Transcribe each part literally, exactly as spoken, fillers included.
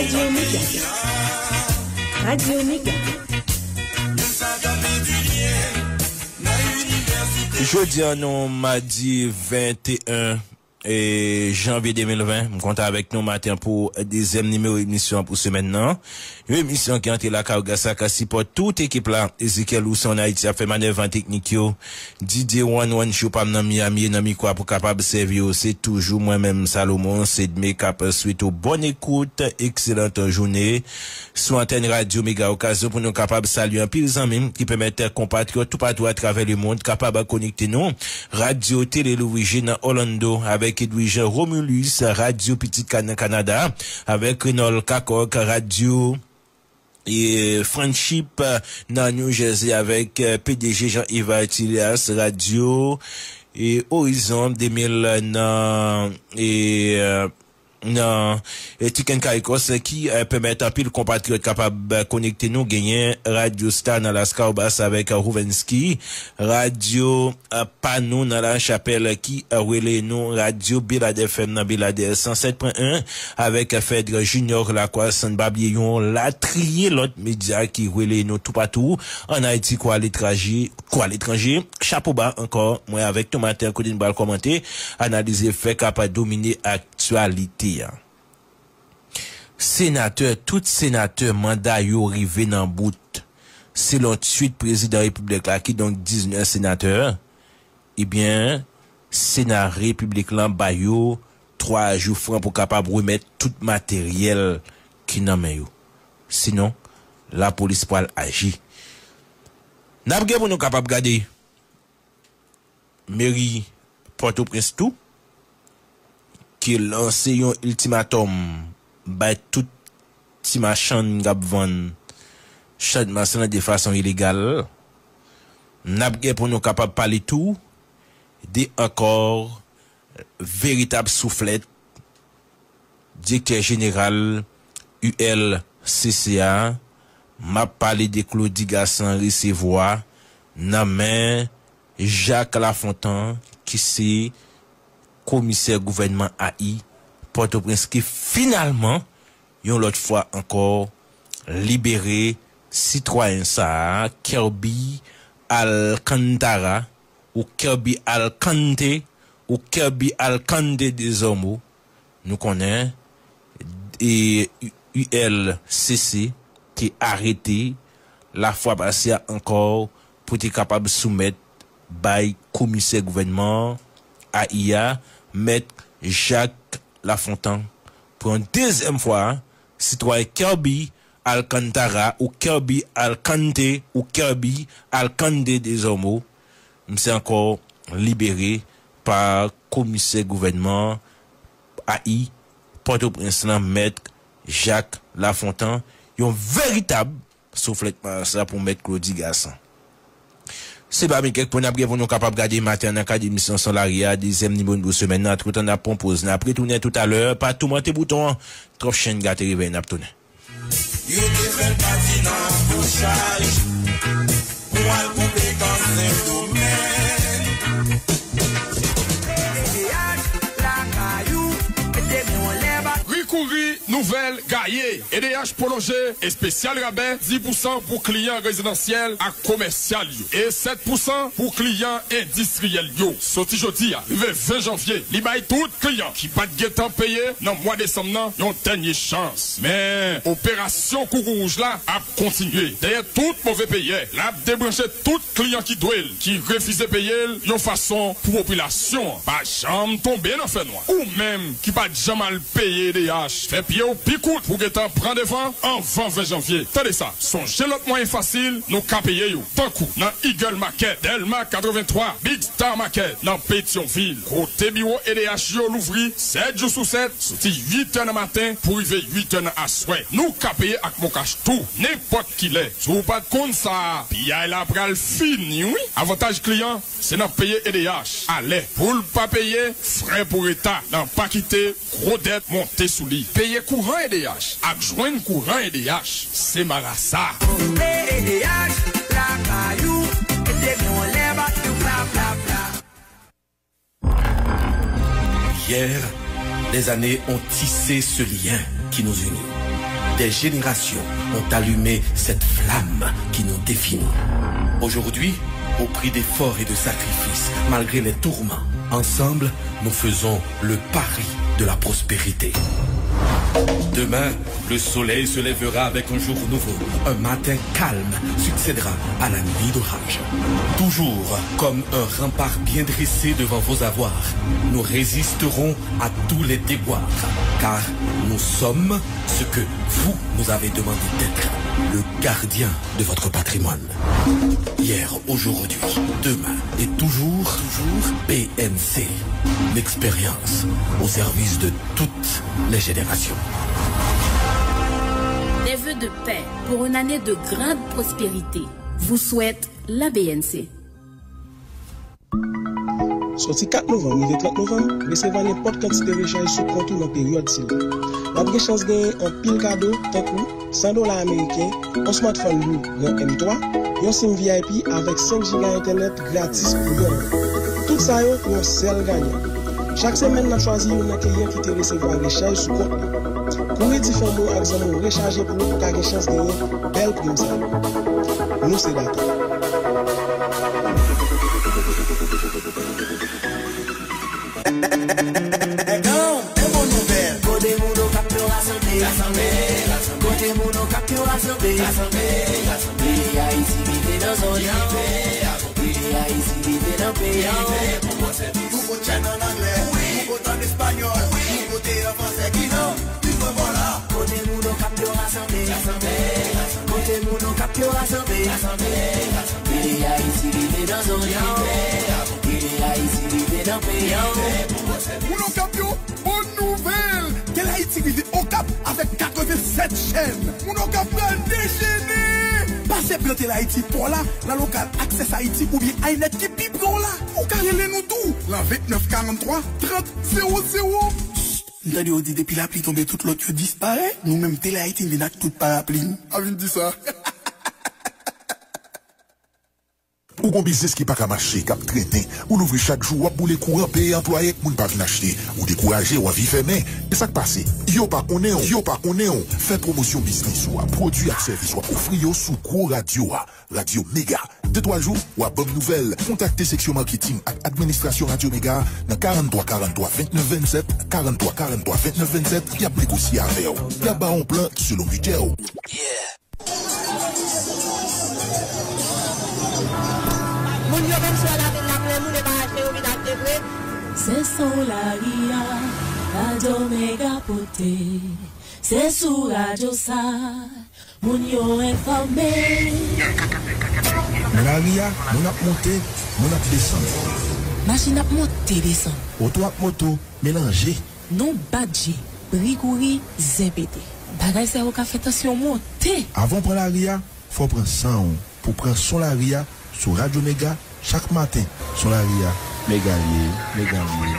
Radyo Mega. Radyo Mega. Jodi a, nou madi venteyen e, janvye de mil ven, m kontan avèk nou maten pou dezyèm nimewo emisyon an pou semèn nan. Yon emisyon ki antre lakay ou gras ak sipò tout ekip la, Ezekiel Wilson Ayiti ap fè manèv an teknik yo, Didier One One Show pa m nan Miami e nan mikwo a pou kapab sèvi w. Se toujou mwen menm, Salomon Sedme, k ap swete w bòn ekout, ekselan jounen sou antèn Radyo Mega. Okazyon pou nou kapab salye anpil zanmi m ki pèmèt konpatriyòt toupatou atravè lemonn kapab konekte nou. Radyo Tele Louis nan Orlando avèk Edwige Romulus, Radyo Pitit Ka nan Kanada avèk Renol Kakok, Radyo e Friendship nan New Jersey avèk, eh, P D G Jean-Yves Artilias, Radyo e Horizon de mil nan, e, eh, nan, eh, Chicken Caicos ki, eh, pèmèt anpil konpatriyòt kapab, eh, konekte nou. Genyen Radyo Star nan Las Caobas avèk, eh, Ruvensky, Radyo, eh, pa nou nan La Chapelle ki, eh, rele nou, Radyo Belad F M nan Belad san sèt pwen en avèk Fèd Junior Lacroix, san n pa bliye yon latriye lòt medya ki rele nou toupatou ann Ayiti kou aletranje, kou aletranje. Chapo ba ankò, mwen avèk nou maten kote n pral kòmante, analize fè k ap domine aktyalite a. Senatè, tout senatè manda yo rive nan bout. Selon twit prezidan repiblik la, kidonk diznèf senatè, ebyen, Sena repiblik lan ba yo twa jou fran pou kapab remèt tout materyèl ki nan men yo. Sinon, lapolis pral aji. N ap gen pou nou kapab gade meri Pòtoprens tou, ki lanse yon iltimatòm bay tout ti machann k ap vann Chadmas lan de fason ilegal. N ap gen pou nou kapab pale tou de ankò veritab souflèt direktè jeneral U L C C a, m ap pale de Claudy Gassant resevwa nan men Jacques Lafontant, ki se komisè gouvènman A I Pòtoprens, ki finalman, yon lòt fwa ankò, libere sitwayen sa a, Kirby Alcantara, ou Kirby Alcante, ou Kirby Alcande dezòmo, nou konnen, e, U L C C te arete lafwa pase a ankò pou te kapab soumèt bay komisè gouvènman A I a, Mèt Jacques Lafontant, pou yon dezyèm fwa, sitwayen Kirby Alcantara ou Kirby Alcante ou Kirby Alcande dezòmo, misye ankò libere pa komisè gouvènman A I Pòtoprens lan, Mèt Jacques Lafontant, yon veritab souflèt marasa pou Mèt Claudy Gassant. Se pami kèk pwen n ap gen pou nou kapab gade maten an nan kad emisyon Son Lari a, dezyèm nimewo pou semèn nan. Antretan, n ap pran poz, n ap retounen toutalè. Pa toumante bouton an, twòp chenn gate revèy, n ap tounen. Yo te fè l pati nan anbochaj pou al koupe kan Sendomeng. T D H lakay ou, mete men w anlè ba. Ri kouri, nouvèl gaye. E D H pwolonje espesyal rabè dis pou san pou kliyan rezidansyèl ak komèsyal yo e sèt pou san pou kliyan endistriyèl yo. Soti jodi a rive ven janvye, li bay tout kliyan ki pa t gentan peye nan mwa desanm nan yon dènye chans. Men, operasyon Koukouwouj la ap kontinye. Dèyè tout move peyè, l ap debranche tout kliyan ki dwe l, ki refize peye l, yon fason pou popilasyon an pa janm tonbe nan fènwa. Ou menm ki pa t janm al peye E D H, fè pye w pi kout pou gentan pran devan anvan ven janvye. Tande sa, sonje lòt mwayen fasil nou ka peye yo, tankou nan Eagle Market, Dèlma katrevenntwa, Big Star Market, nan Petyonvil, kote biwo E D H yo louvri sèt jou sou sèt, soti uit è nan maten pou rive uit è nan aswè. Nou ka peye ak MonCash tou, nenpòt kilè. Si w pa t konn sa, piyay la pral fini, wi. Avantaj kliyan, se nan peye E D H alè. Pou l pa peye, frè pou reta nan pa kite gwo dèt monte sou li. Peye kouran E D H ak jwenn kouran E D H, se marasa. Koupe E D H lakay ou, mete men w anlè ba yo, pla, pla, pla. Hier, des années ont tissé ce lien qui nous unit. Des générations ont allumé cette flamme qui nous définit. Aujourd'hui, au prix d'efforts et de sacrifices, malgré les tourments, ensemble, nous faisons le pari de la prospérité. Demain, le soleil se lèvera avec un jour nouveau. Un matin calme succédera à la nuit d'orage. Toujours comme un rempart bien dressé devant vos avoirs, nous résisterons à tous les déboires, car nous sommes ce que vous nous avez demandé d'être, le gardien de votre patrimoine. Hier, aujourd'hui, demain et toujours, toujours B N C. L'expérience au service de toutes les générations. Des vœux de paix pour une année de grande prospérité vous souhaite la B N C. Soti kat novanm rive trant novanm, resevwa nenpòt kantite rechaj sou kont ou nan peryòd sila. W ap gen chans genyen anpil kado, tankou san dola ameriken, yon smartphone lou ran M twa, yon sim V I P avèk senk jiga entènèt gratis pou yon mwa. Tout sa yo pou yon sèl ganyan. Chak semèn, n ap chwazi youn nan kliyan ki te resevwa rechaj sou kont li. Kouri di fanmi w ak zanmi w rechaje pou ou pou w ka gen chans genyen bèl prim sa yo. Nou se Data. Kote moun Okap yo rasanble. Kote moun Okap yo rasanble. Pede Ayiti rive nan zòn. Pede Ayiti rive nan peyi. Nouvo channel an anglè, nouvo t an espanyòl, nouvote an fransè ki nan Viva Vola. Kote moun Okap yo rasanble. Kote moun Okap yo rasanble. Pede Ayiti rive nan zòn. Pede Ayiti rive nan peyi. Moun Okap yo, bòn nouvèl! Tele Ayiti rive Okap avèk katrevennsèt chèn. Moun Okap pral dechene! Pase plan Tele Ayiti pa w la nan lokal Access Haïti oubyen iNet ki pi pre w la. Ou ka rele nou tou nan vennèf karanntwa trant zewo zewo. M tande yo di depi lapli tonbe tout lòt yo disparèt, nou menm Tele Ayiti n vin ak tout parapli nou. A vin di sa. Ou gon biznis ki pa ka mache, k ap trennen, ou louvri chak jou, w ap boule kouran, peye anplwaye, moun pa vin achte, ou dekouraje, w anvi fèmen. E sa k pase? Yo pa konnen w, yo pa konnen w. Fè pwomosyon biznis ou a, pwodui ak sèvis w ap ofri yo sou gwo radyo a, Radyo Mega. De twa jou, w a ban m nouvèl. Kontakte seksyon maketing ak administrasyon Radyo Mega nan karanntwa karanntwa vennèf vennsèt, karanntwa karanntwa vennèf vennsèt, y ap negosye avè w. Y ap ba w yon plan selon bidjè w. Moun yo menm sou lavil la, klè moun e pa achte yo vin achte vre. Se son lari a, Radyo Mega pote. Se sou radyo sa, moun yo enfòme. Nan lari a, moun ap monte, moun ap desann. Machin ap monte desann. Oto ak moto melanje. Nou bat je, bri kouri, zen pete. Bagay sa yo ka fè tansyon monte. Avan w pran lari a, fò w pran san w pou pran son lari a sou Radyo Mega chak maten. Son lari a, Mega l ye, Mega l ye.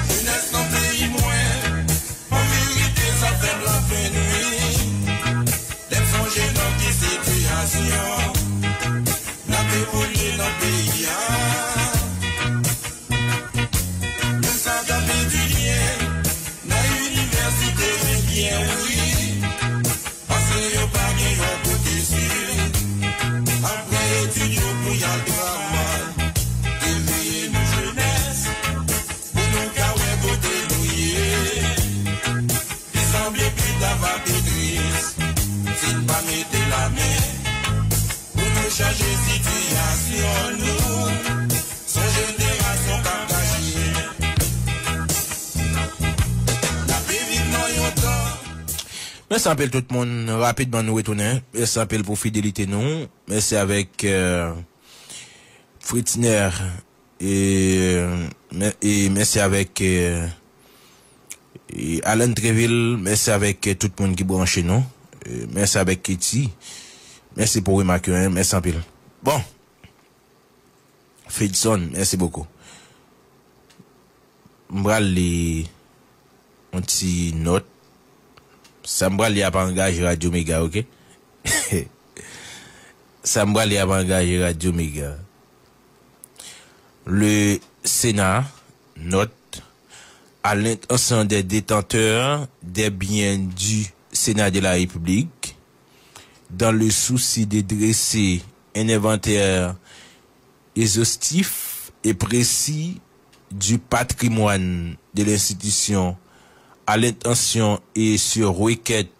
Jenès nan peyi mwen, an verite sa fè m lapenn wi. Lè m sonje nan ki sitiyasyon n ap evolye nan peyi a. Moun sa k ap etidye nan inivèsite byen wi. Paske yo pa gen yon kote si. Apre etid yo pou y al travay. Eveye nou jenès, pou nou ka wè kote nou ye. Li sanble pita va pi tris, si n pa mete lamen. Pou nou chanje sitiyasyon nou. Se yon jenerasyon k ap gaye. N ape viv nan yon tan. Mèsi anpil tout moun. Rapidman nou retounen. Mèsi anpil pou fidelite nou. Mèsi avèk, euh, Fritzner E, mè- e mèsi avèk e, e Alan Treville, mèsi avèk e, tout moun ki branche nou. E, mèsi avèk Kitty. Mèsi pou remak yo, en. Mèsi anpil. Bon. Fedson, mèsi bokou. M pral li yon ti nòt. Sa m pral li a pa angaje Radyo Mega, oke? Sa m pral li a pa angaje Radyo Mega. Le Sénat note, à l'intention des détenteurs des biens du Sénat de la République, dans le souci de dresser un inventaire exhaustif et précis du patrimoine de l'institution à l'intention et sur requête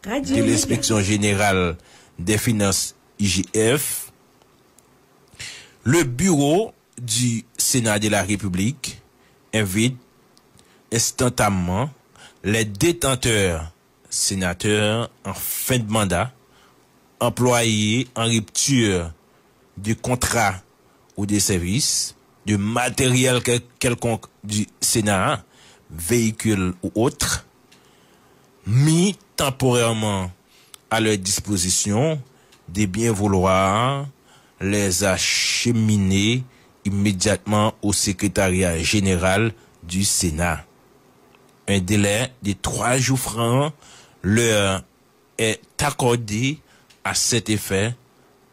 de l'Inspection Générale des Finances, I G F, le bureau du Sénat de la République invite instantanément les détenteurs, sénateurs en fin de mandat, employés en rupture de contrat ou de service, de matériel quel- quelconque du Sénat, véhicule ou autre, mis temporairement à leur disposition, de bien vouloir les acheminer immédiatement au secrétariat général du Sénat. Un délai de trois jours francs leur est accordé à cet effet.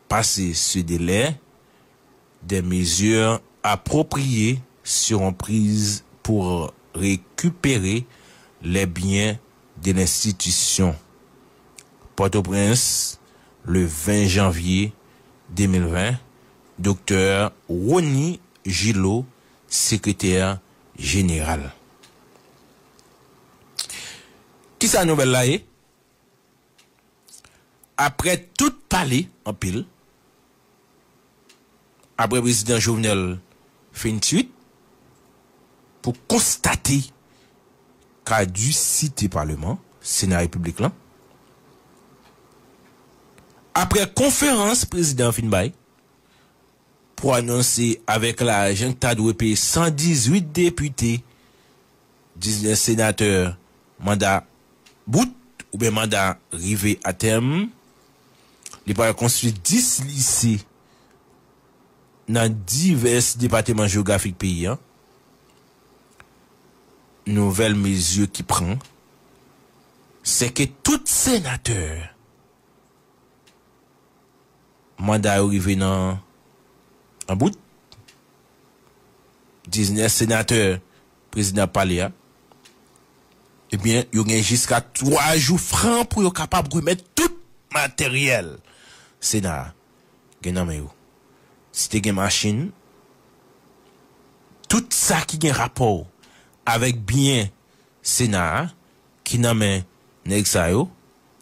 Passé ce délai, des mesures appropriées seront prises pour récupérer les biens de l'institution. Pòtoprens, le vingt janvier deux mille vingt, Doktè Rony Gillot, sekretè jeneral. Kisa nouvèl la ye? Aprè tout pale anpil, aprè prezidan Jovenel fin tweet pou konstate kadisite paleman, Sena Repiblik lan, aprè konferans prezidan an fin bay pou anonse avèk lajan ki ta dwe peye san dizuit depite, diznèf senatè manda bout oubyen manda rive a tèm, li pral konstwi dis lise nan divès depatman jewografik peyi a. Nouvèl mezi ki pran, se ke tout senatè manda yo rive nan an bout. Diznèf senatè prezidan ap pale a, ebyen, yo gen jiska twa jou fran pou yo kapab remèt tout materyèl Sena a gen nan men yo. Si te gen machin, tout sa ki gen rapò avèk byen Sena a ki nan men nèg sa yo,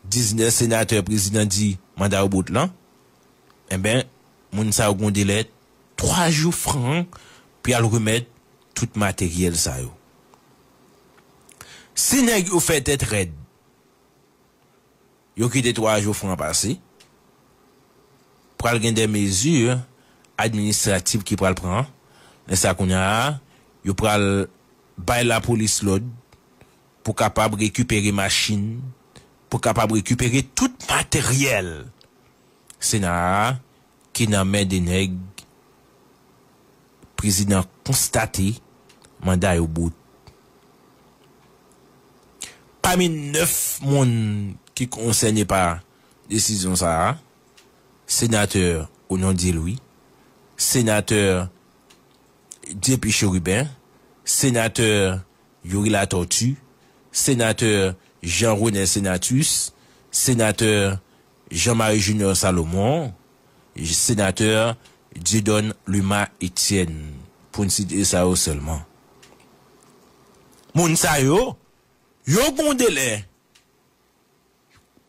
diznèf senatè prezidan di manda yo bout lan, enben, moun sa yo gen yon delè twa jou fran pou y al remèt tout materyèl sa yo. Si nèg yo fè tèt rèd, yo kite twa jou fran pase, pral gen de mezi administratif ki pral pran. Lè sa kounye a, yo pral bay lapolis lòd pou kapab rekipere machin, pou kapab rekipere tout materyèl Sena a ki nan men de nèg prezidan konstate manda yo bout. Pami nèf moun ki konsène pa desizyon sa a, senatè Onondié Louis, senatè J P Chérubin, senatè Youri Latortue, senatè Jean Renel Senatus, senatè Jean Marie Junior Salomon, senatè Dieudonne Luma Etienne, pou n site sa yo sèlman. Moun sa yo, yo gen yon delè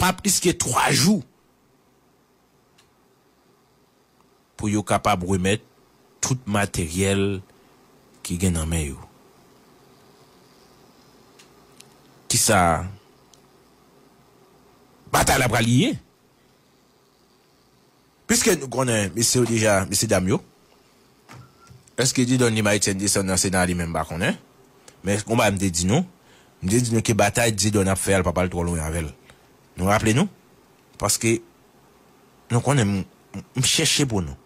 pa plis ke twa jou pou yo kapab remèt tout materyèl ki gen nan men yo. Kisa batay la pral ye? Piske nou konnen mesye yo deja, mesye dam yo, Èske Dieudonne Lima Etienne desann nan Sena li menm, m pa konnen. Men yon bagay m te di nou, m te di nou ke batay Dieudonne ap fè a, l pa pral twò lwen avè l. Nou raple nou? Paske nou konnen m, m chèche pou nou.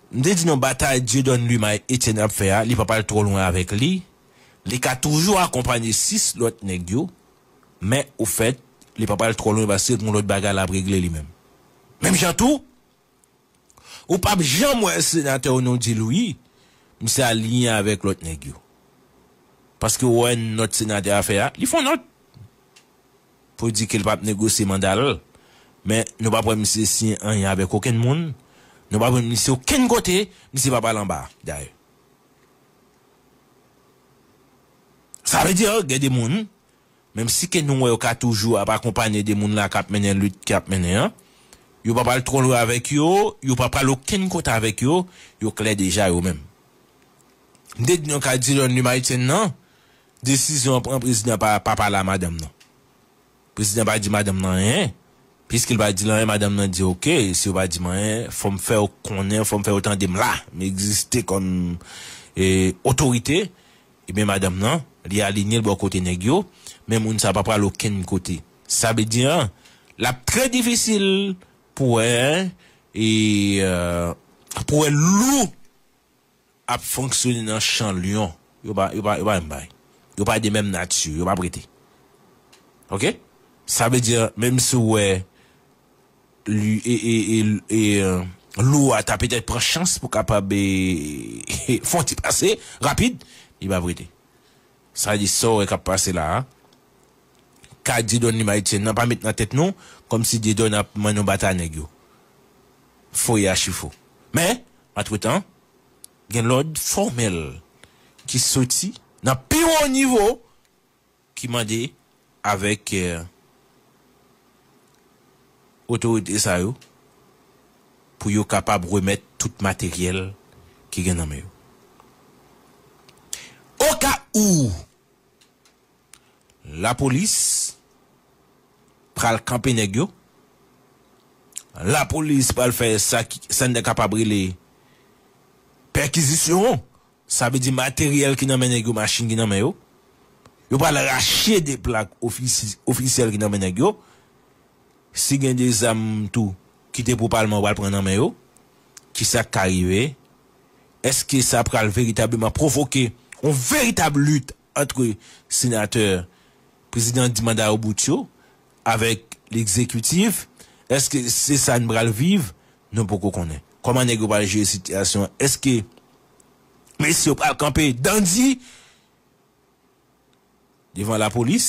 M te di nou batay Dieudonne Lima Etienne ap fè a, li pa pral twò lwen avèk li. Li ka toujou akonpanye sis lòt nèg yo, men ofèt, li pa pral twò lwen paske gon lòt bagay l ap regle li menm. Menm jan tou, ou p ap janm wè senatè Onodi Louis, misye aliyen avèk lòt nèg yo. Paske ou wè nòt senatè a fè a, li fè yon nòt pou di ke l p ap negosye manda l. Men nou p ap wè misye siyen anyen avèk okenn moun. Nou p ap wè misye okenn kote, misye p ap al anba, dayè. Sa vle di, gen de moun, menm si ke nou wè yo ka toujou ap akonpanye de moun la k ap mennen lit ke y ap mennen an, yo pa pral twò lwen avèk yo, yo pa pral okenn kote avèk yo, yo klè deja yo menm. M te di nou ka di lòn li Ayisyen nan, desizyon an pran prezidan pa, pa pale a madanm nan. Prezidan pa di madanm nan anyen. Piske l pa di l anyen, madanm nan di, "Oke, si w pa di m anyen, fò m fè w konnen, fò m fè w tande m la. M egziste kòm, e, otorite." Ebyen, madanm nan, li alinye l bò kote nèg yo, men moun sa pa pral okenn kote. Sa vle di, an, l ap trè difisil pou wè, e, e, pou wè Lou ap fonksyone nan chan lyon. Yo pa, yo pa, yo pa menm bay. Yo pa de menm nati, yo pa prete. Oke? Sa vle di, menm si w wè li, e, e, e, e, e, Lou a ta petèt pran chans pou kapab, e, fè yon ti pase rapid, li pa prete. Sa vle di, sa w wè k ap pase la a, ka Dieudonne Lima Etienne nan pa met nan tèt nou, kòmsi Dieudonne ap mennen yon batay nèg yo. Foye a chifo. Men, antretan, gen lòd fòmèl ki soti nan pi wo nivo ki mande avèk, eh, otorite sa yo pou yo kapab remèt tout materyèl ki gen nan men yo. Oka ou lapolis pral kanpe nèg yo, lapolis pral fè sa ki, sa n ta kapab rele pèkizisyon. Sa vle di materyèl ki nan men nèg yo, machin ki nan men yo. Yo pral rache de plak ofisi-, ofisyèl ki nan men nèg yo. Si gen de zam tou ki te pou palman, yo pral pran nan men yo. Kisa k ka rive? Èske sa pral veritableman pwovoke yon veritab lit ant senatè, prezidan di manda yo bout yo, avèk legzekitif? Èske se sa n pral viv? Nou poko konnen. Kòman nèg yo pral jere sitiyasyon an? Èske mesye yo pral kanpe dandi devan lapolis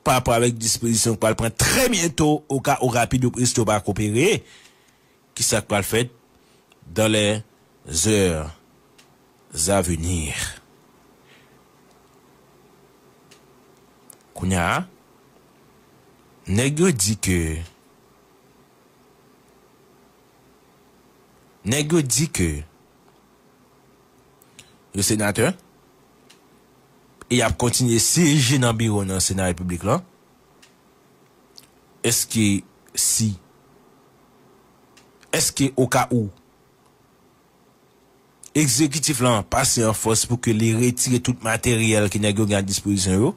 pa rapò avèk dispozisyon k pral pran trè byento, oka ou rapid ou presto pa koopere? Kisa k pral fèt dans les heures à venir? Kounye a, nèg yo di ke, nèg yo di ke yo senatè, e y ap kontinye siyeje nan biwo nan Sena Repiblik lan. Èske si, èske oka ou egzekitif lan pase an fòs pou ke li retire tout materyèl ke nèg yo gen a dispozisyon yo,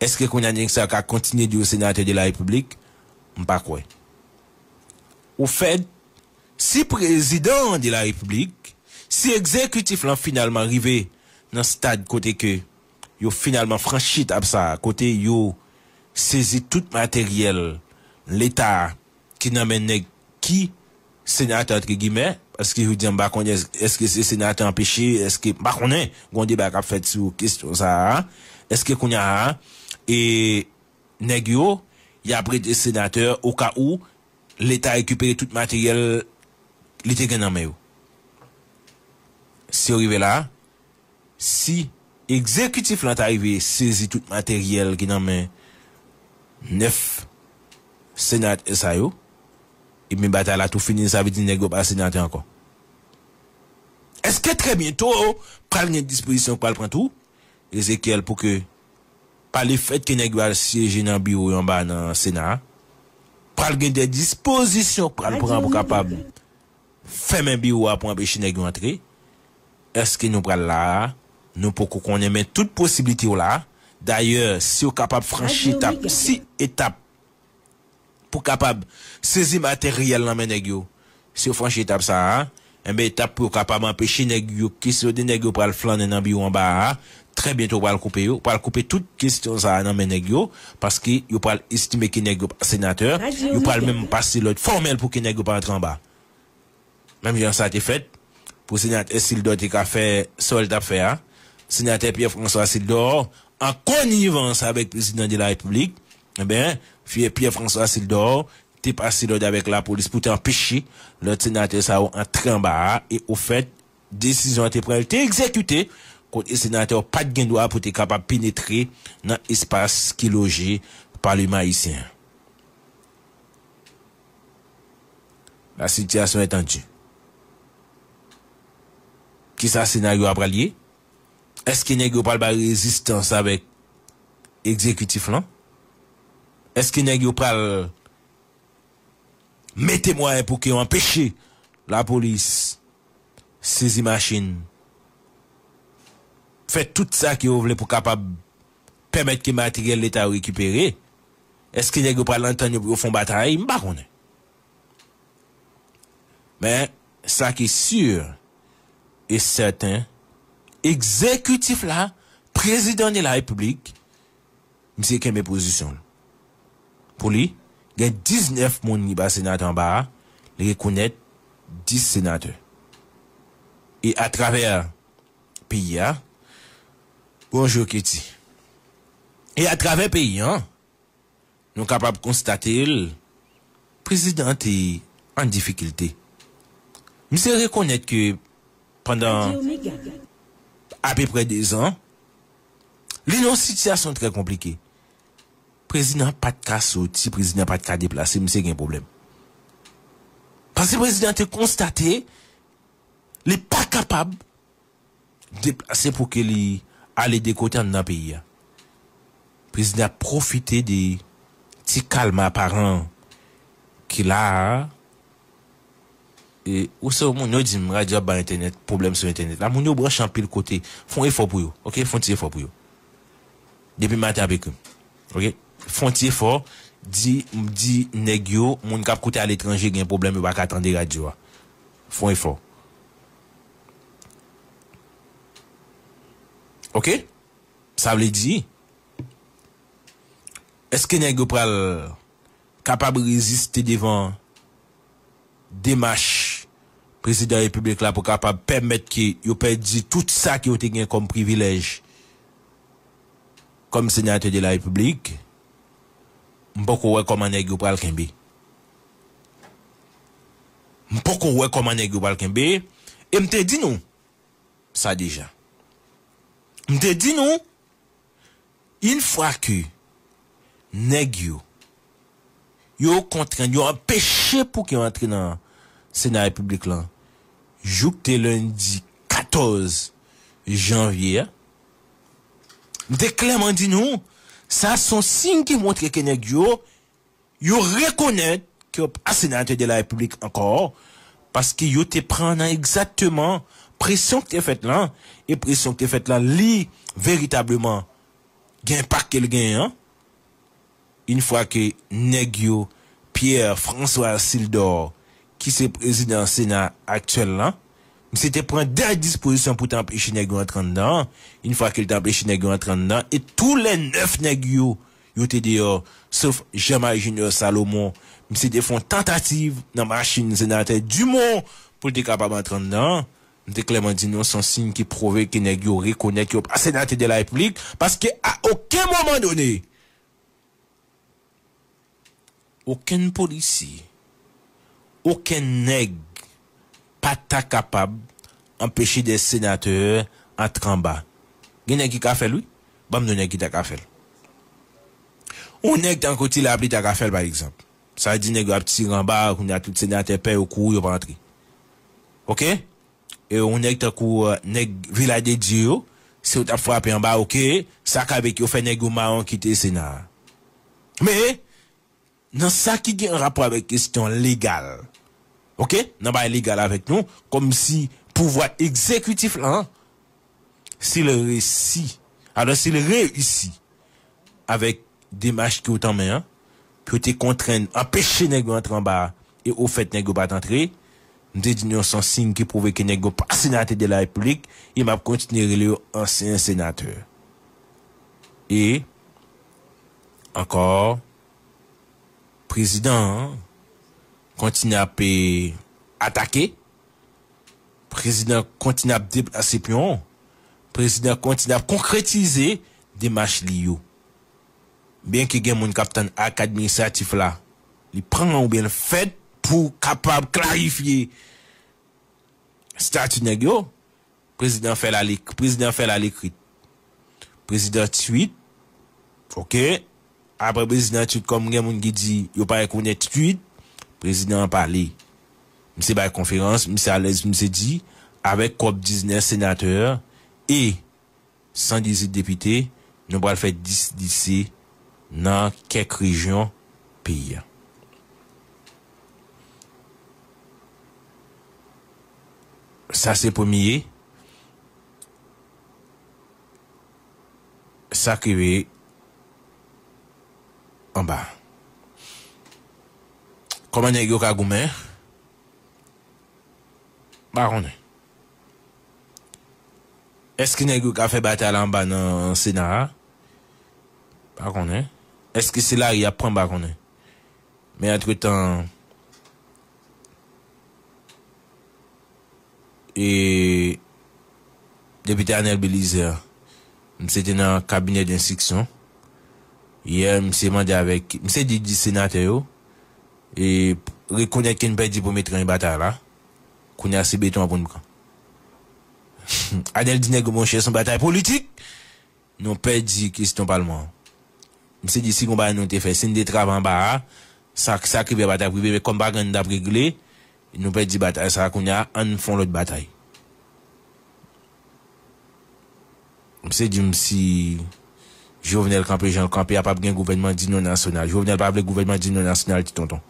èske kounye a nèg sa yo ka kontinye di yo senatè de la Repiblik? M pa kwè. Ofèt, si prezidan de la Repiblik, si egzekitif lan finalman rive nan stad kote ke yo finalman franchi etap sa a, kote yo sezi tout materyèl Leta ki nan men nèg ki senatè, antre gimè, paske jodi a m pa konnen èske se senatè anpeche, èske, m pa konnen, gon deba k ap fèt sou kesyon sa a, èske kounye a, e, nèg yo, y ap rete senatè oka ou Leta rekipere tout materyèl li te gen nan men yo. Si yo rive la, si egzekitif lan ta rive sezi tout materyèl ki nan men nèf senatè sa yo, ebyen batay la tou fini, sa vle di nèg yo pa senatè ankò. Èske trè byento pral gen dispozisyon k pral pran tou, Ezekyèl, pou ke pa lefèt ke nèg yo al syeje nan biwo yo anba nan Sena a, pral gen de dispozisyon k pral pran pou kapab fèmen biwo a pou anpeche nèg yo antre? Èske nou pral la a? Nou poko konnen, men tout posiblite yo la. Dayè, si yo kapab franchi etap, si etap pou kapab sezi materyèl nan men nèg yo, si yo franchi etap sa a, enben, etap pou yo kapab anpeche nèg yo, kesyon de nèg yo pral flannen nan biwo anba a, trè byento pral koupe yo, pral koupe tout kesyon sa a nan men nèg yo, paske yo pral estime ke nèg yo pa senatè, yo pral menm pase lòd fòmèl pou ke nèg yo pa antre anba. Menm jan sa te fèt pou senatè Sildor te ka fè sa l t ap fè a. Senatè Pierre François Sildor, an konivans avèk prezidan de la repiblik, enben, Pierre François Sildor te pase lòd avèk lapolis pou te anpeche lòt senatè sa yo antre anba a, e ofèt, desizyon an te pran, li te egzekite, kote senatè yo pa t gen dwa pou te kapab penetre nan espas ki loje Palman ayisyen an. La situation est tendue. Kisa senaryo a pral ye? Èske nèg yo pral bay rezistans avèk egzekitif lan? Èske nèg yo pral mete mwayen pou ke yo anpeche lapolis sezi machin, fè tout sa ke yo vle pou kapab pèmèt ke materyèl leta yo rekipere? Èske nèg yo pral antann yo pou yo fè yon batay? M pa konnen. Men, sa ki si e sèten, egzekitif la, prezidan de la repiblik, misye kenbe pozisyon l. Pou li, gen diznèf moun ki pa senatè anba a, li rekonèt dis senatè. E atravè peyi a, bonjou Keti. E atravè peyi an, nou kapab konstate l, prezidan an te an difikilte. Misye rekonèt ke pandan apeprè de zan, li nan yon sitiyasyon trè konplike. Prezidan an pa t ka soti, prezidan an pa t ka deplase, misye gen pwoblèm. Paske prezidan an te konstate li pa kapab deplase pou ke li ale de kote anndan peyi a. Prezidan ap pwofite de ti kalm aparan ki la a. E, ou se yon moun, yo di m, radyo ap bay entènèt, pwoblèm sou entènèt la. Moun yo branche anpil kote. Fè yon efò pou yo, oke? Fè yon ti efò pou yo. Depi maten ap ekri m, oke? Fè yon ti efò, di, di nèg yo, moun k ap koute aletranje gen pwoblèm, yo pa ka tande radyo a. Fè yon efò. Oke? Sa vle di, èske nèg yo pral kapab reziste devan demach prezidan repiblik la pou kapab pèmèt ke yo pèdi tout sa ke yo te gen kòm privilèj kòm senatè de la repiblik? M poko wè kòman nèg yo pral kenbe. M poko wè kòman nèg yo pral kenbe. E m te di nou sa deja. M te di nou, yon fwa ke nèg yo, yo kontrenn, yo anpeche pou ke yo antre nan Sena Repiblik lan, jouk te lendi katòz janvye a, m te klèman di nou, sa se yon siy ki montre ke nèg yo, yo rekonèt ke yo pa senatè de la repiblik ankò, paske yo te pran nan egzakteman presyon ki te fèt lan, e presyon ki te fèt lan, li veritableman gen enpak ke l genyen an. Yon fwa ke nèg yo, Pierre François Sildor, ki se prezidan Sena aktyèl lan, misye te pran de dispozisyon pou te anpeche nèg yo antre anndan an. Yon fwa ke l te anpeche nèg yo antre anndan, e tou lè nèf nèg yo, yo te deyò, sof Jean Marie Junior Salomon, misye te fè yon tantativ nan machin senatè Dumont pou l te kapab antre anndan an. M te klèman di nou, se yon siy ki pwouve ke nèg yo rekonèt yo pa senatè de la repiblik, paske a okenn moman done, okenn polisye, okenn nèg pa ta kapab anpeche de senatè antre anba. Gen nèg ki ka fè l, wi. Ban m di w nèg ki ta ka fè l. Yon nèg tankou Ti Lapli ta ka fè l, pa egzanp. Sa vle di nèg yo ap tire anba, kounye a tout senatè pè yo kouri, yo pa antre. Oke? E yon nèg tankou, euh, nèg Vilaj de Dye yo, si yo t ap frape anba, oke, sa ka vle di yo fè nèg yo mawon kite Sena a. Men, nan sa ki gen rapò avèk kesyon legal, oke, nan bagay legal avèk nou, kòmsi pouvwa egzekitif la, si l resi, alò si l reyisi avèk demach ki yo tanmen an, pou yo te kontrenn, anpeche nèg yo antre anba a, e ofèt nèg yo pa t antre, m te di nou se yon siy ki pwouve ke nèg yo pa senatè de la repiblik, e m ap kontinye rele yo ansyen senatè. E ankò, prezidan an kontinye ap, e, atake, prezidan kontinye ap deplase pyon, prezidan kontinye ap konkretize demach li yo. Byenke gen moun k ap tann ak administratif la, li pran oubyen l fèt pou kapab klarifye stati nèg yo, prezidan fè l alek-, prezidan fè l alekri. Prezidan tweet, oke. Apre prezidan tweet, kòm gen moun ki di yo pa rekonèt tweet, prezidan an pale. Misye bay konferans, misye alèz, misye di, avèk kòb diznèf senatè e san dizuit depite, nou pral fè dis lise nan kèk rejyon peyi a. Sa se premye. Sa k rive anba. Kòman nèg yo ka goumen? Pa konnen. Èske nèg yo ka fè batay la anba nan Sena a? Pa konnen. Èske se lari y ap pran? Pa konnen. Men antretan, e, depite Anèl Belizaire, misye te nan kabinè denstriksyon. Yè, misye mande avèk, misye di, di senatè yo, e, rekonèt ke n pèdi premye tranch batay la. Kounye a, se beton an pou n pran. Anèl di nèg yo, monchè, se yon batay politik. Nou pèdi kesyon palman an. Misye di si gon bagay nou te fè, si n te travay anba a, sa, sa k rive a pa t ap rive, men kòm pa gen anyen n t ap regle, nou pèdi batay sa a, kounye a, ann fè yon lòt batay. Misye di m si Jovenel kanpe jan l kanpe a, p ap gen gouvènman dinyon nasyonal. Jovenel pa vle gouvènman dinyon nasyonal, ti tonton.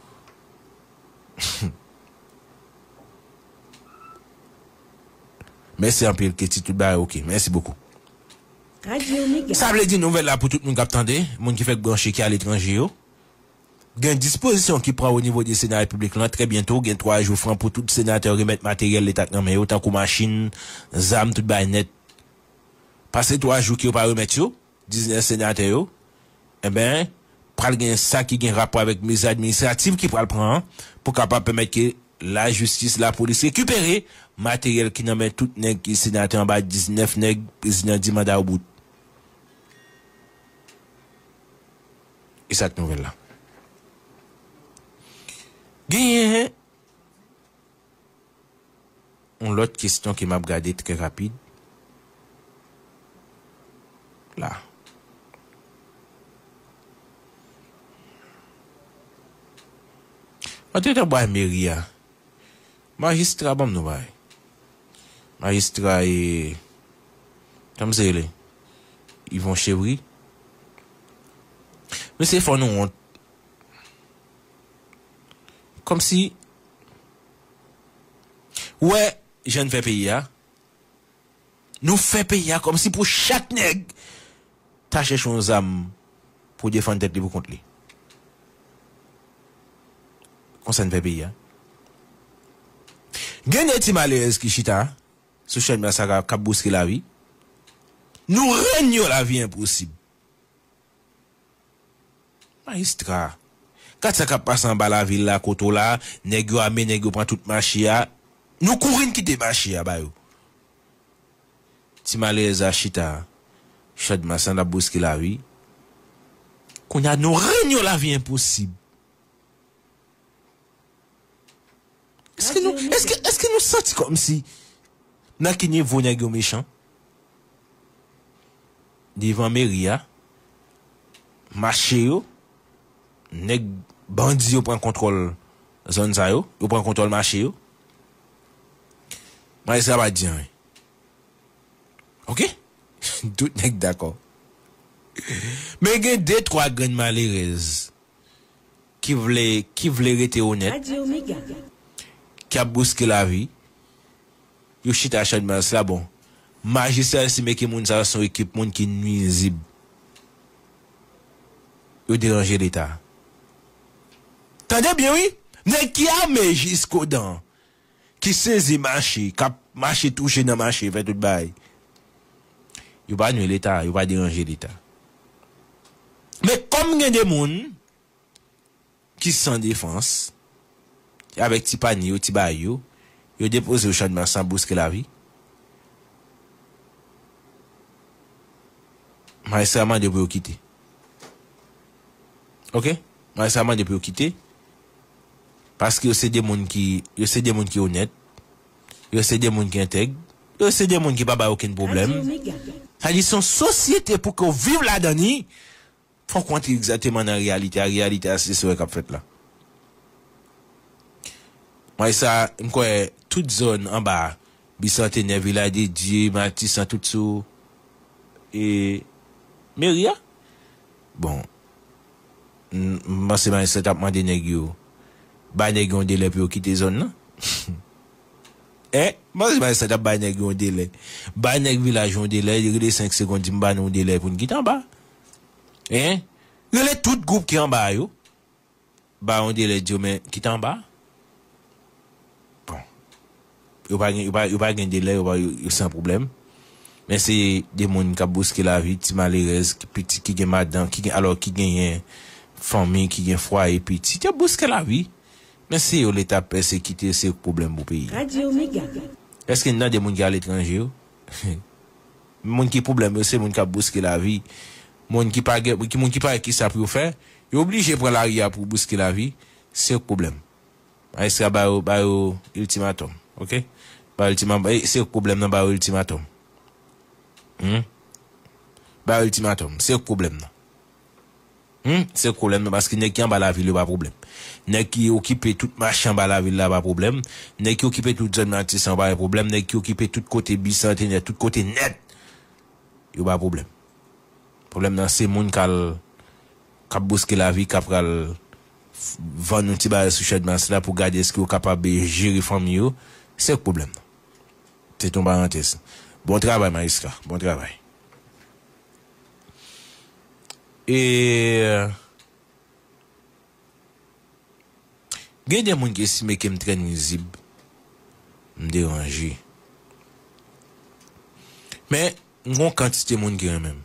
Mèsi anpil, Ketty, tout bagay oke. Mèsi bokou. Sa vle di nouvèl la pou tout moun k ap tande, moun ki fèk branche, ki aletranje yo. Gen dispozisyon ki pran o nivo de Sena Repiblik lan trè byento, gen twa jou fran pou tout senatè remèt materyèl leta k nan men yo, tankou machin, zam, tout bagay nèt. Pase twa jou ke yo pa remèt yo, diznèf senatè yo, enben, pral gen sa ki gen rapò avèk mezi administratif ki pral pran an pou kapab pèmèt ke lajistis, lapolis rekipere materyèl ki nan men tout nèg ki senatè anba diznèf nèg prezidan di manda yo bout. E sa k nouvèl la. Genyen yon lòt kesyon ke m ap gade trè rapid la. Antretan, bò meri a, majistra, ban m non bagay. Majistra e, kòman se rele? Yvon Chevry. Mesye, fò nou wont. Kòmsi, ou wè jan n fè peyi a. Nou fè peyi a kòmsi pou chak nèg ta chèche yon zam pou defann tèt li pou kont li. Konsa n fè peyi a. Gen de ti malerèz ki chita sou chèn sa k ap bouske lavi. Nou rann yon lavi enposib. Majistra, gad sa k ap pase anba lavil la, kote w la, nèg yo ame, nèg yo pran tout mache a. Nou kouri n kite mache a ba yo. Ti malerèz la chita, chòdmas lan ap bouske lavi. Kounye a, nou rann yon lavi enposib. Èske nou, èske, èske nou santi kòmsi nan ki nivo nèg yo mechan? Devan meri a, mache yo, nèg bandi yo pran kontwòl zòn sa yo, yo pran kontwòl mache yo. Majistra pa di anyen. Oke? Tout nèg dakò. Men gen de, twa grenn malerèz ki vle, ki vle rete onèt, ki ap bouske lavi, Yo chita Channmas la, bon. Majistra estime ke moun sa yo se yon ekip moun ki nwizib. Yo deranje Leta. Tande byen, wi. Nèg ki ame jiskodan, ki sezi mache, k ap mache touche nan mache, fè tout bagay. Yo pa nwi Leta, yo pa deranje Leta. Men kòm gen de moun ki san defans, avèk ti panye yo, ti bagay yo, yo depoze yo Channmas la, bouske lavi. Majistra mande pou yo kite. Oke? Majistra mande pou yo kite. Paske yo se de moun ki, yo se de moun ki onèt. Yo se de moun ki entèg. Yo se de moun ki pa bay okenn pwoblèm. Sa di se yon sosyete pou ke w viv ladan li. Fòk w antre egzakteman nan reyalite a. Reyalite a, se sa w wè k ap fèt la. Mwen sa, m kwè tout zòn anba a, Bisantenè, Vilaj de Dye, Matisan, tout sou, e, meri a. Bon, m, m panse majistra t ap mande nèg yo, bay nèg yo yon delè pou yo kite zòn nan. Hein? M panse majistra t ap bay nèg yo yon delè. Bay nèg vilaj yon delè, rele senk segonn, di m ba nou yon delè pou n kite anba. Hein? Rele tout gwoup ki anba a yo. Ba yon delè, di yo, men kite anba. Bon. Yo pa gen, yo pa, yo pa gen delè, yo pa, yo, yo san pwoblèm. Men se de moun k ap bouske lavi, ti malerèz, ki pitit, ki gen madanm, ki gen, alò, ki genyen fanmi, ki gen fwaye, pitit. Y ap bouske lavi. Men se yo Leta ap pèsekite, se yo k pwoblèm pou peyi a. Radyo Mega. Èske n tande moun ki aletranje yo? Moun ki pwoblèm yo, se moun k ap bouske lavi. Moun ki pa gen, ki, moun ki pa gen kisa pou yo fè, yo oblije pran lari a pou bouske lavi. Se yo k pwoblèm. Majistra ba yo, ba yo iltimatòm, oke? Ba yo iltima-, eh, se yo k pwoblèm nan, ba yo iltimatòm. Hmm? Ba yo iltimatòm, se yo k pwoblèm nan. Hmm? Se pwoblèm nan, paske nèg ki anba lavil yo pa pwoblèm. Nèg ki okipe tout mache anba lavil la pa pwoblèm. Nèg ki okipe tout zòn Matisan pa pwoblèm. Nèg ki okipe tout kote Bisantenè, tout kote nèt, yo pa pwoblèm. Pwoblèm nan se moun k al, k ap bouske lavi, k ap pral f-, vann yon ti bagay sou Channmas la pou gade èske yo kapab jere fanmi yo. Se pwoblèm nan. Se yon parantèz. Bon travay, majistra. Bon travay. E, gen de moun ki estime ke m trè nwizib, m deranje. Men, m gon kantite moun ki renmen m.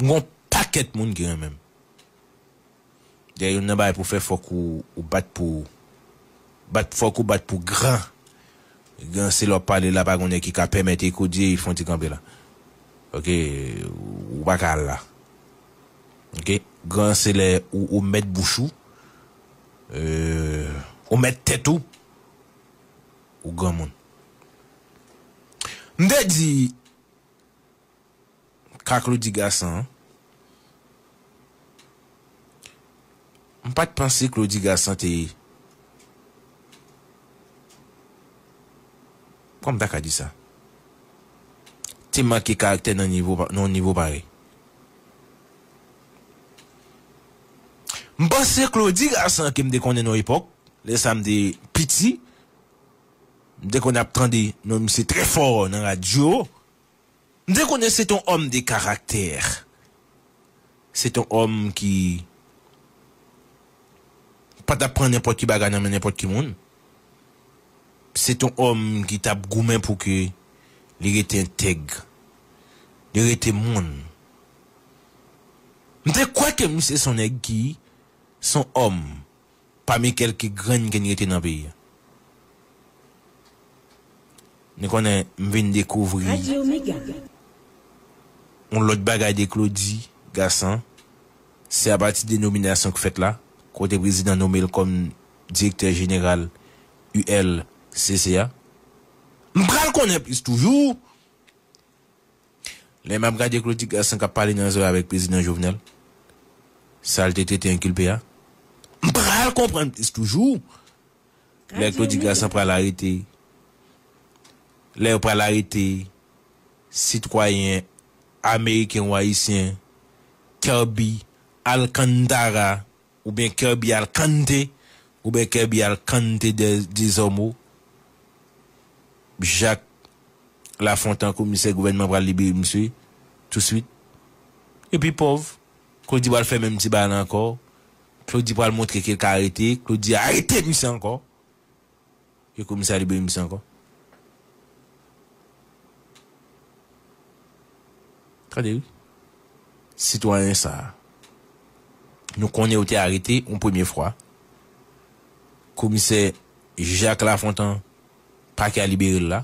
M gon pakèt moun ki renmen m. Dèyè youn nan bagay pou fè, fòk ou, ou bat pou, bat, fòk ou bat pou gran. Gran se lè w ap pale la, pa gen nèg ki ka pèmèt ekodye, fè yon ti kanpe la. Oke, ou pa ka al la. Oke, gran se lè ou, ou mèt bouch ou, euh, ou mèt tèt ou, ou granmoun. M te di, ka Claudy Gassant an. M pa t panse Claudy Gassant te, kòman m ta ka di sa? Te manke karaktè nan nivo pa-, nan yon nivo parèy. M panse Claudy Gassant ke m te konnen nan yon epòk, lè sa m te piti, m te konn ap tande non misye trè fò nan radyo. M te konnen se t on òm de karaktè. Se t on òm ki pa t ap pran nenpòt ki bagay nan men nenpòt ki moun. Se t on òm ki t ap goumen pou ke li rete entèg, li rete moun. M te kwè ke misye se on nèg ki, se on òm pami kèlke grenn ke n rete nan peyi a. Nou konnen, m vin dekouvri yon lòt bagay de Claudy Gassant. Se apati de nominasyon k fèt la, kote prezidan nome l kòm direktè jeneral U L C C a. M pral konnen plis toujou. Lè m ap gade Claudy Gassant k ap pale nan zòrèy avèk prezidan Jovenel, sa l te trete enkilpe a, m pral konprann plis toujou. Lè Claudy Gassant pral arete, lè yo pral arete sitwayen ameriken ou ayisyen, Kirby Alcantara, oubyen Kirby Alcante, oubyen Kirby Alcante de, Desormeaux. Jacques Lafontant, komisè gouvènman, pral libere misye touswit. Epi pòv, Claudy pral fè menm ti bagay la ankò. Claudy pral montre ke l ka arete. Claudy arete misye ankò. E komisè a libere misye ankò. Tande wi. Sitwayen sa a, nou konnen yo te arete yon premye fwa. Komisè Jacques Lafontant, pakè a libere l la.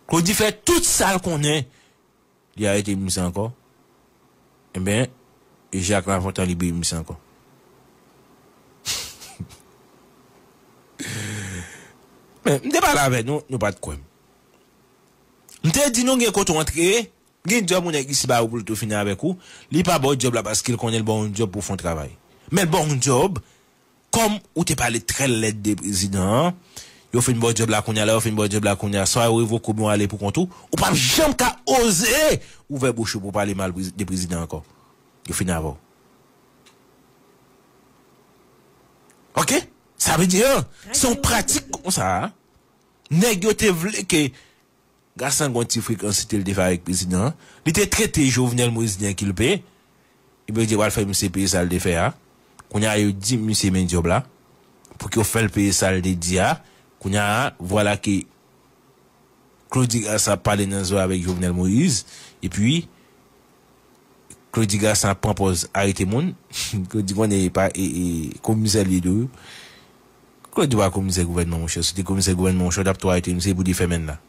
Claudy fè tout sa l konnen. Li arete misye ankò. Enben, Jacques Lafontant libere misye ankò. Men, m te pale avè nou, nou pa t kwè m. M te di nou gen kote w antre, gen djòb yon nèg isi ba ou pou l tou fini avèk ou. Li pa ba w djòb la paske l konnen l ba w yon djòb pou w fè yon travay. Men l ba w yon djòb, kòm ou te pale trè lèd de prezidan an, yo fin ba w djòb la kounye a, lè yo fin ba w djòb la kounye a, swa yo revoke w oubyen w ale pou kont ou, ou p ap janm ka oze ouvè bouch ou pou w pale mal prezi- de prezidan ankò. Yo fini avè w. Oke? Sa vle di, se yon pratik konsa a. Nèg yo te vle ke Gasan gen yon ti frekansite l te fè avèk prezidan an. Li te trete Jovenel Moïse de enkilpe. Ebyen, yo te pral fè misye peye sa l te fè a. Kounye a, yo di misye men djòb la. Pou ke yo fè l peye sa l te di a. Kounye a, vwala ke Claudy Gasan ap pale nan zo avèk Jovenel Moïse. Epi, Claudy Gasan ap pran pòz arete moun. Claudy konnen e pa e, e, komisè li ye tou. Claudy pa komisè gouvènman, monchè. Si w te komisè gouvènman, monchè, w t ap tou arete misye pou defè men l la.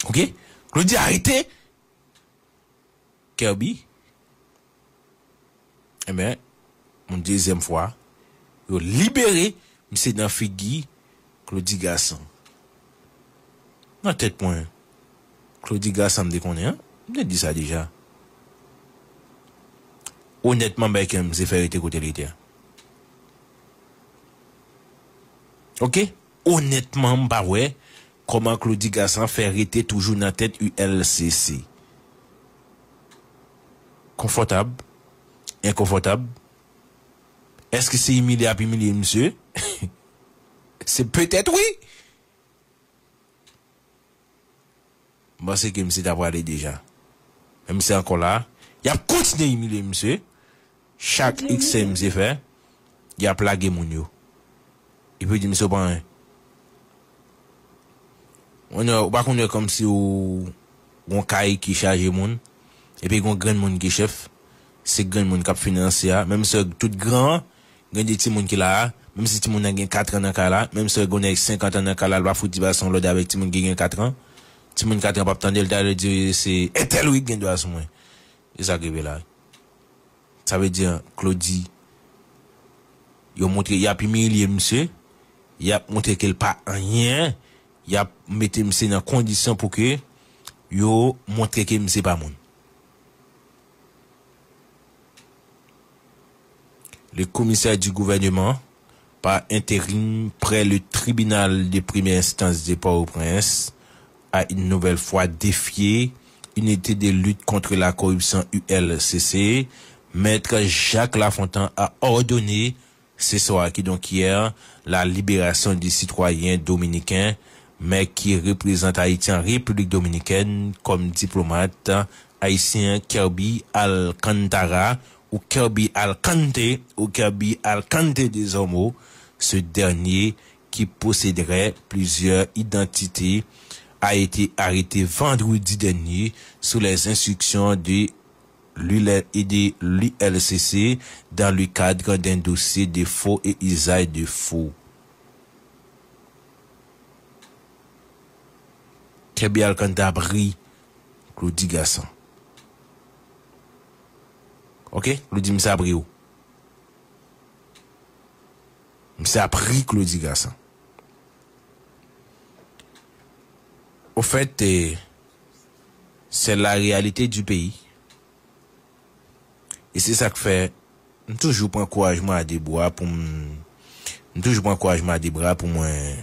Oke? Claudy arete Kerby. Enben, yon dezyèm fwa, yo libere misye nan figi Claudy Gasan. Nan tèt mwen, Claudy Gasan m te konnen an, m te di sa deja. Onètman, bay kè m se fè rete kote l rete a. Oke? Onètman, m pa wè kòman Claudy Gasan fè rete toujou nan tèt U L C C. Konfòtab, enkonfòtab. Èske se imilye y ap imilye misye? Se petèt wi. M panse ke misye ta prale deja. Men misye ankò la. Y ap kontinye imilye misye. Chak eksè misye fè, y ap lage moun yo. Epi yo di misye w pa anyen. Ou pa konn wè kòmsi w gon kay ki chaje moun, epi gon grenn moun ki chèf. Se grenn moun k ap finanse a. Menm si tout gran an, gen de timoun ki la a, menm si timoun nan gen kat an nan kay la, menm si gon nèg senkant an nan kay la, l pa fout di pa se yon lòd avèk timoun ki gen kat an. Timoun kat an p ap tande l, talè l di se entèl wi ki gen dwa sou mwen. E sa k rive la. Sa vle di, Claudy, yo montre y ap imilye misye, y ap montre ke l pa anyen, y ap mete misye nan kondisyon pou ke yo montre ke misye pa moun. Le commissaire du gouvernement, par intérim près le tribunal de première instance de Port-au-Prince, a une nouvelle fois défié Unité de lutte contre la corruption U L C C, Maître Jacques Lafontant a ordonné ce soir, qui donc hier, la libération du citoyen dominicain, mais qui représente Haïti en République dominicaine comme diplomate haïtien Kerby Alcantara, ou Kerby Alcante, ou Kerby Alcante désormais, ce dernier qui posséderait plusieurs identités, a été arrêté vendredi dernier sous les instructions de l'U L et de l'U L C C dans le cadre d'un dossier de faux et usage de faux. Kerby Alcantara ap ri Claudy Gasan. Oke? Claudy, misye ap ri w. Misye ap ri Claudy Gasan. Au fait, eh, c'est la réalité du pays. E se sa k fè, m toujou pran kouraj mwen a de bra pou m, m toujou pran kouraj mwen a de bra pou mwen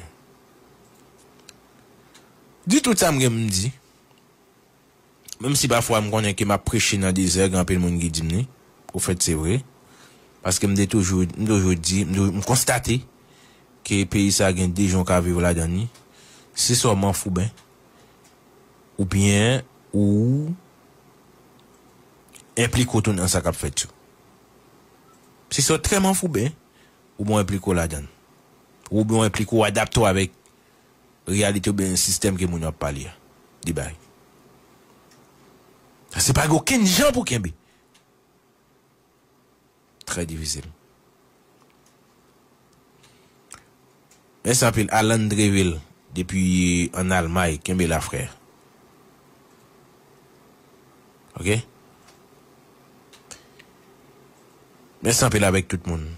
di tout sa m gen pou m di. Menm si pafwa m konnen ke m ap preche nan dezè, gen anpil moun ki di m li. Au fait, se vre. Paske m te toujou, m toujou di, m toujou, m konstate ke peyi sa gen de jan w ka viv ladan li. Se swa w manfouben, oubyen ou enplike w tou nan sa k ap fèt yo. Se swa w trè manfouben, oubyen w enplike w ladan l. Oubyen w enplike w, adapte w avèk reyalite oubyen sistèm ke moun yo ap pale a. Li bay. Se pa gen okenn jan pou kenbe. Trè difisil. Mèsi anpil, Alan Dreville, depi ann Almay, kenbe la, frè. Ok? Mèsi anpil avèk tout moun.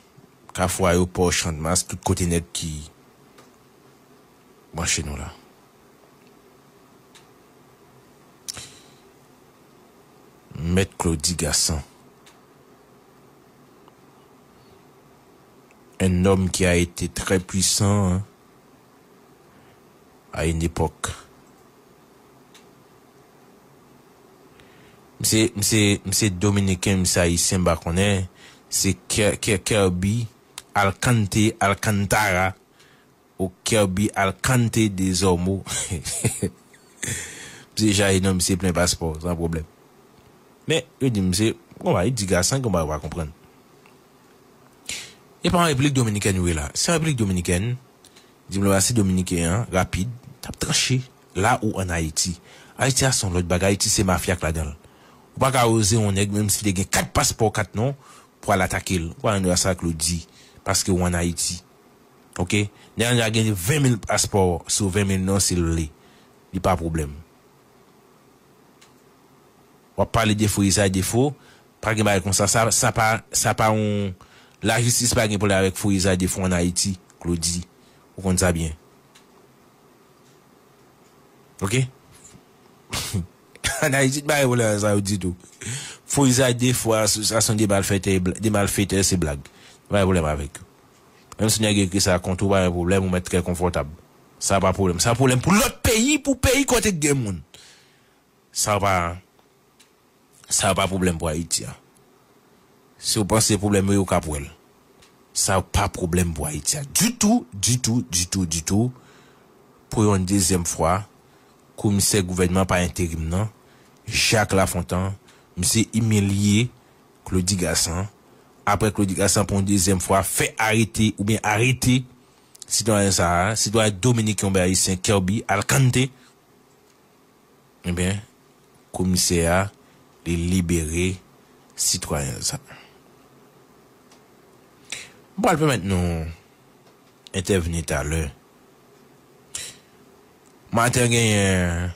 Kafou, Ayopò, Channmas, tout kote nèg ki branche nou la. Mèt Claudy Gassant. Un homme qui a été très puissant, hein, à une époque. Misye, misye, misye dominiken, misye ayisyen, m pa konnen. Se Ker-, Ker-, Kirby Alcante, Alcantara, ou Kirby Alcante de Zormo. Misye chaje non, misye plen paspò, san pwoblèm. Men, yo di misye, konpa, li di Gassant, konpa, yo pa konprann. E pa an Repiblik Dominikèn ou ye la. Se an Repiblik Dominikèn, di m lè w pase Dominiken an, rapid, t ap tranche la ou ann Ayiti. Ayiti a se yon lòt bagay, Ayiti se mafya k ladan l. Ou pa ka oze yon nèg, menm si li te gen kat paspò, kat non, pou al atake l. Ou pa nan dwa sa Claudy, paske ou ann Ayiti. Ok? Nèg la gen ven mil paspò sou ven mil non si l vle. Li pa pwoblèm. W ap pale de fo, izay de fo. Pa gen bagay konsa. Sa, sa pa, sa pa yon, lajistis pa gen pwoblèm avèk fo, izay de fo ann Ayiti, Claudy. Ou konn sa byen. Ok? Ann Ayiti, pa gen pwoblèm avèk sa yo ditou. Fo, izay de fo, asosyasyon de malfètè, de malfètè, se blag. Pa gen pwoblèm avèk yo. Menm si nèg yo ekri sa kont ou, pa gen pwoblèm, ou mèt trè konfòtab. Sa pa pwoblèm. Sa pwoblèm pou lòt peyi, pou peyi kote k gen moun. Sa pa, sa pa pwoblèm pou Ayiti a. Si w panse pwoblèm yo, yo ka pwèl. Sa pa pwoblèm pou Ayiti a. Ditou, ditou, ditou, ditou. Pou yon dezyèm fwa, komisè gouvènman pa enterim nan, Jacques Lafontant, misye imilye Claudy Gassant. Apre Claudy Gassant, pou yon dezyèm fwa, fè arete oubyen arete sitwayen sa a, sitwayen dominiken oubyen ayisyen Kirby Alcante. Ebyen, komisè a, li libere sitwayen sa. M pral pèmèt nou entèvni talè. Maten genyen,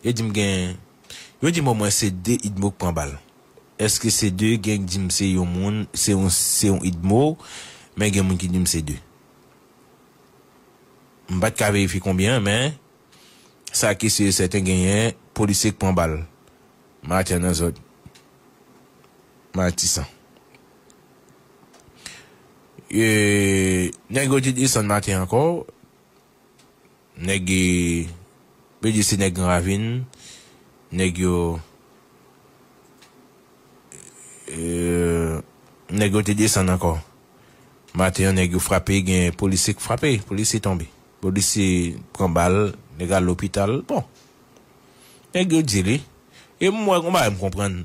yo di m gen, yo di m omwen se de idmo k pran bal. Èske se de? Gen k di m se yon moun, se yon, se yon idmo, men gen moun ki di m se de. M pa t ka verifye konbyen, men sa ki si e sèten, genyen polisye k pran bal maten nan zòn Matisan. E, nèg yo te desann maten ankò. Nèg, e, yo di se nèg Gran Ravin. Nèg yo, e, nèg yo te desann ankò. Maten an, nèg yo frape, gen polisye k frape, polisye tonbe. Polisye pran bal, nèg al lopital. Bon. Nèg yo di li. E m wè, yon bagay m konprann.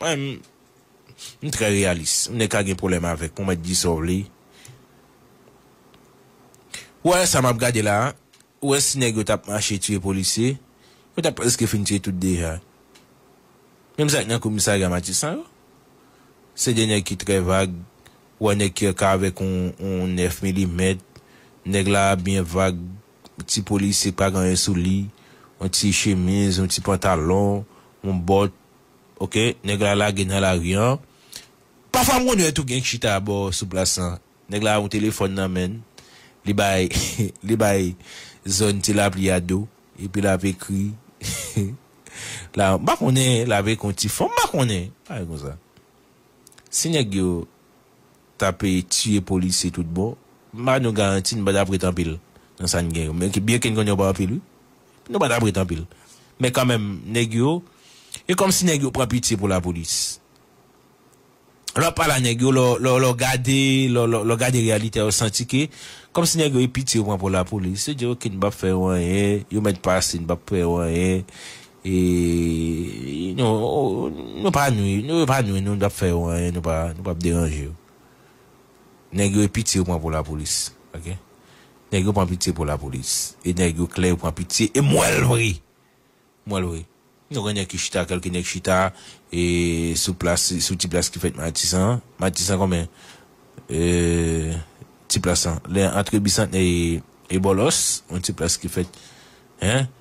Mwen, m, m trè reyalis. M nèg ka gen pwoblèm avèk mwen, mwen di sa w vle. Ou wè sa m ap gade la a? Ou wè si nèg yo t ap mache tiye polisye, yo t ap prèske fin tiye tout deja. Menm sa k nan komisarya Matisan yo. Se de nèg ki trè vag. Ou wè nèg ki ka avèk yon, yon nèf milimèt. Nèg la byen vag. Ti polisye k pa gen anyen sou li. Yon ti chemiz, yon ti pantalon, yon bòt. Ok, nèg la lage nan lari an. Pafwa m konn wè tou gen k chita bò sou plas lan. Nèg la yon telefòn nan men l. Li bay, li bay zòn Ti Lapli a do. Epi l ap ekri. La, m pa konnen, l ap ekri yon ti fon, m pa konnen. Bagay konsa. Si nèg yo t ap tiye polisye tout bon, m ba nou garanti, nou pa t ap ret anpil nan sa n gen yo. Men byenke n konnen yo pa anpil, wi. Nou pa t ap ret anpil. Men kanmenm, nèg yo, e kòmsi nèg yo pran pitye pou lapolis. Lè w ap pale a nèg yo, lè w, lè w, lè w gade, lè w, lè w, lè w gade reyalite a, w santi ke Kòmsi nèg yo e pitye yo pran pou lapolis. Yo di, "Oke, n p ap fè yo anyen, yo mèt pase, n p ap fè yo anyen. E, nou, nou pa nwi, nou pa nwi, nou, n p ap fè yo anyen, nou pa, nou p ap deranje yo." Nèg yo e pitye yo pran pou lapolis, oke? Nèg yo pran pitye pou lapolis. E nèg yo klè yo pran pitye, e m wè l vre. M wè l vre. Nou gen nèg ki chita, kèlke nèg chita, e sou plas, sou ti plas ki fèt Matisan. Matisan konbyen? E, ti plas lan. Lè antre Bisantnè e, e Bòlòs, yon ti plas ki fèt, en?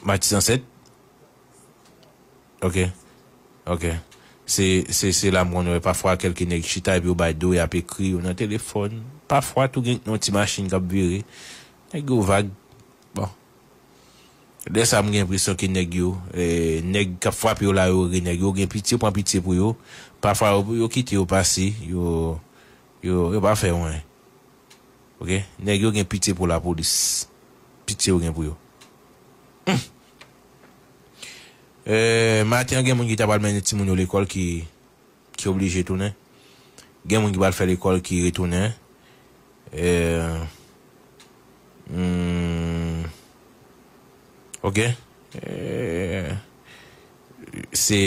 Matisan sèt. Oke. Oke. Se, se, se la m konn wè pafwa kèlke nèg chita epi yo bay do, y ap ekri yo nan telefòn. Pafwa tou gen yon ti machin k ap vire. Nèg yo vag. Bon. Lè sa, m gen enpresyon ke nèg yo, eh, nèg k ap frape yo la, yo ri, nèg yo gen pitye, yo pran pitye pou yo. Pafwa, yo, yo kite yo pase, yo, yo, yo pa fè yo anyen. Oke? Nèg yo gen pitye pou lapolis. Pitye yo gen pou yo. Humm. Eh, maten an, gen moun ki ta pral mennen timoun yo lekòl ki ki oblije tounen. Gen moun ki pral fè lekòl ki retounen. Eh, hmm, oke. Eh, se,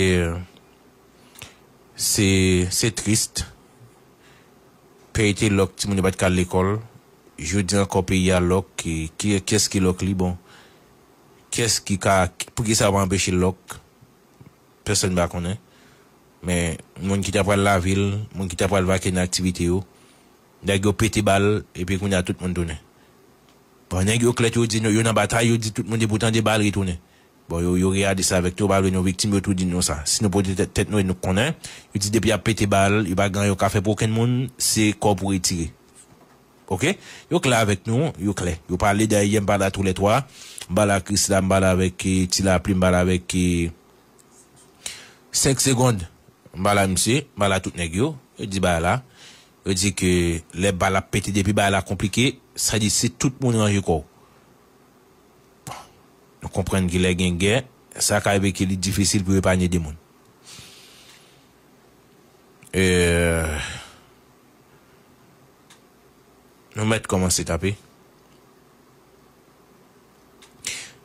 se, se tris. Peyi te lòk, timoun yo pa t ka al lekòl. Jodi a ankò peyi a lòk. Ki, ki, kiyès ki lòk li? Bon, kiyès ki ka, poukisa yo pa anpeche l lòk? Pèsonn pa konnen. Men, moun ki ta pral lavil, moun ki ta pral vake nan aktivite yo, nèg yo pete bal, epi kounye a tout moun tounen. Bon, nèg yo klè tou, yo di nou, yo nan batay, yo di tout moun depi w tande bal, retounen. Bon, yo, yo reyalize sa avèk tou, yo pa vle nou viktim, yo tou di nou sa. Si nou pote tèt, tèt nou e nou konnen, yo di depi y ap pete bal, yo pa gen anyen yo ka fè pou okenn moun, se kò pou retire. Oke? Yo klè avèk nou, yo klè. Yo pale dayè, m pale a toulètwa. M pale a Krisla, m pale avèk, eh, Ti Lapli, m pale avèk, eh, Senk segonn, m pale a misye, m pale a tout nèg yo. Yo di bagay la. Yo di ke lè bal ap pete, depi bagay la konplike, sa di se tout moun ranje kò w. Bon, nou konprann ke lè gen gè, sa ka rive ke li difisil pou yo epanye de moun. Eh, Nou mèt kòmanse tape.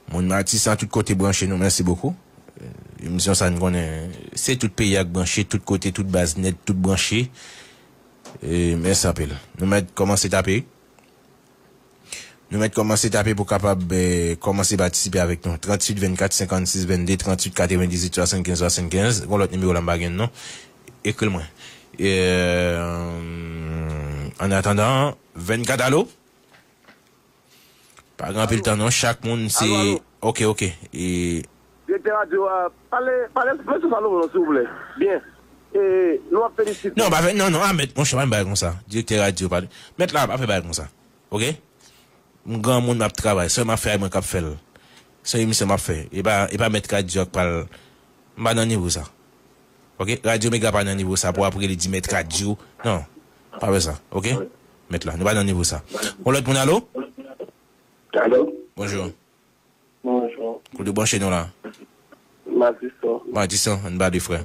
Moun Matisan tout kote branche nou, mèsi bokou. Eh, emisyon sa n konnen, se tout peyi a k branche, tout kote, tout baz nèt, tout branche. Eh, mèsi anpil. Nou mèt kòmanse tape. Nou mèt kòmanse tape pou kapab, eh, kòmanse patisipe avèk nou. Tranntuit vennkat senkannsis vennde, tranntuit katrevendizuit swasannkenz swasannkenz. Gon lòt nimewo la m pa gen non. Ekri l mwen. Eh, an atandan, vennkat, alo? Pa gen anpil tan non, chak moun se... Alo, alo. Oke, oke. E... Direktè radyo a, pale, pale, mesye Salomon, silvouplè. Byen. E, nou ap felisite. Non, pa fè, non, non, a mèt, monchè, pa fè bagay konsa. Direktè radyo, pale. Mèt la, pa fè bagay konsa. Oke? M granmoun, m ap travay. Se m ap fè, mwen k ap fè l. Se yon emisyon m ap fè. E pa, e pa mèt radyo ak pral. M pa nan nivo sa. Oke? Radyo Mega pa nan nivo sa pou apre li di mèt radyo. Non. Pa fè sa. Oke? Mèt la. Nou pa nan nivo sa. Yon lòt moun, alo? Alo? Bonjou. Bonjou. Kote w branche nou la? Matisan. Matisan, ann ba de frè.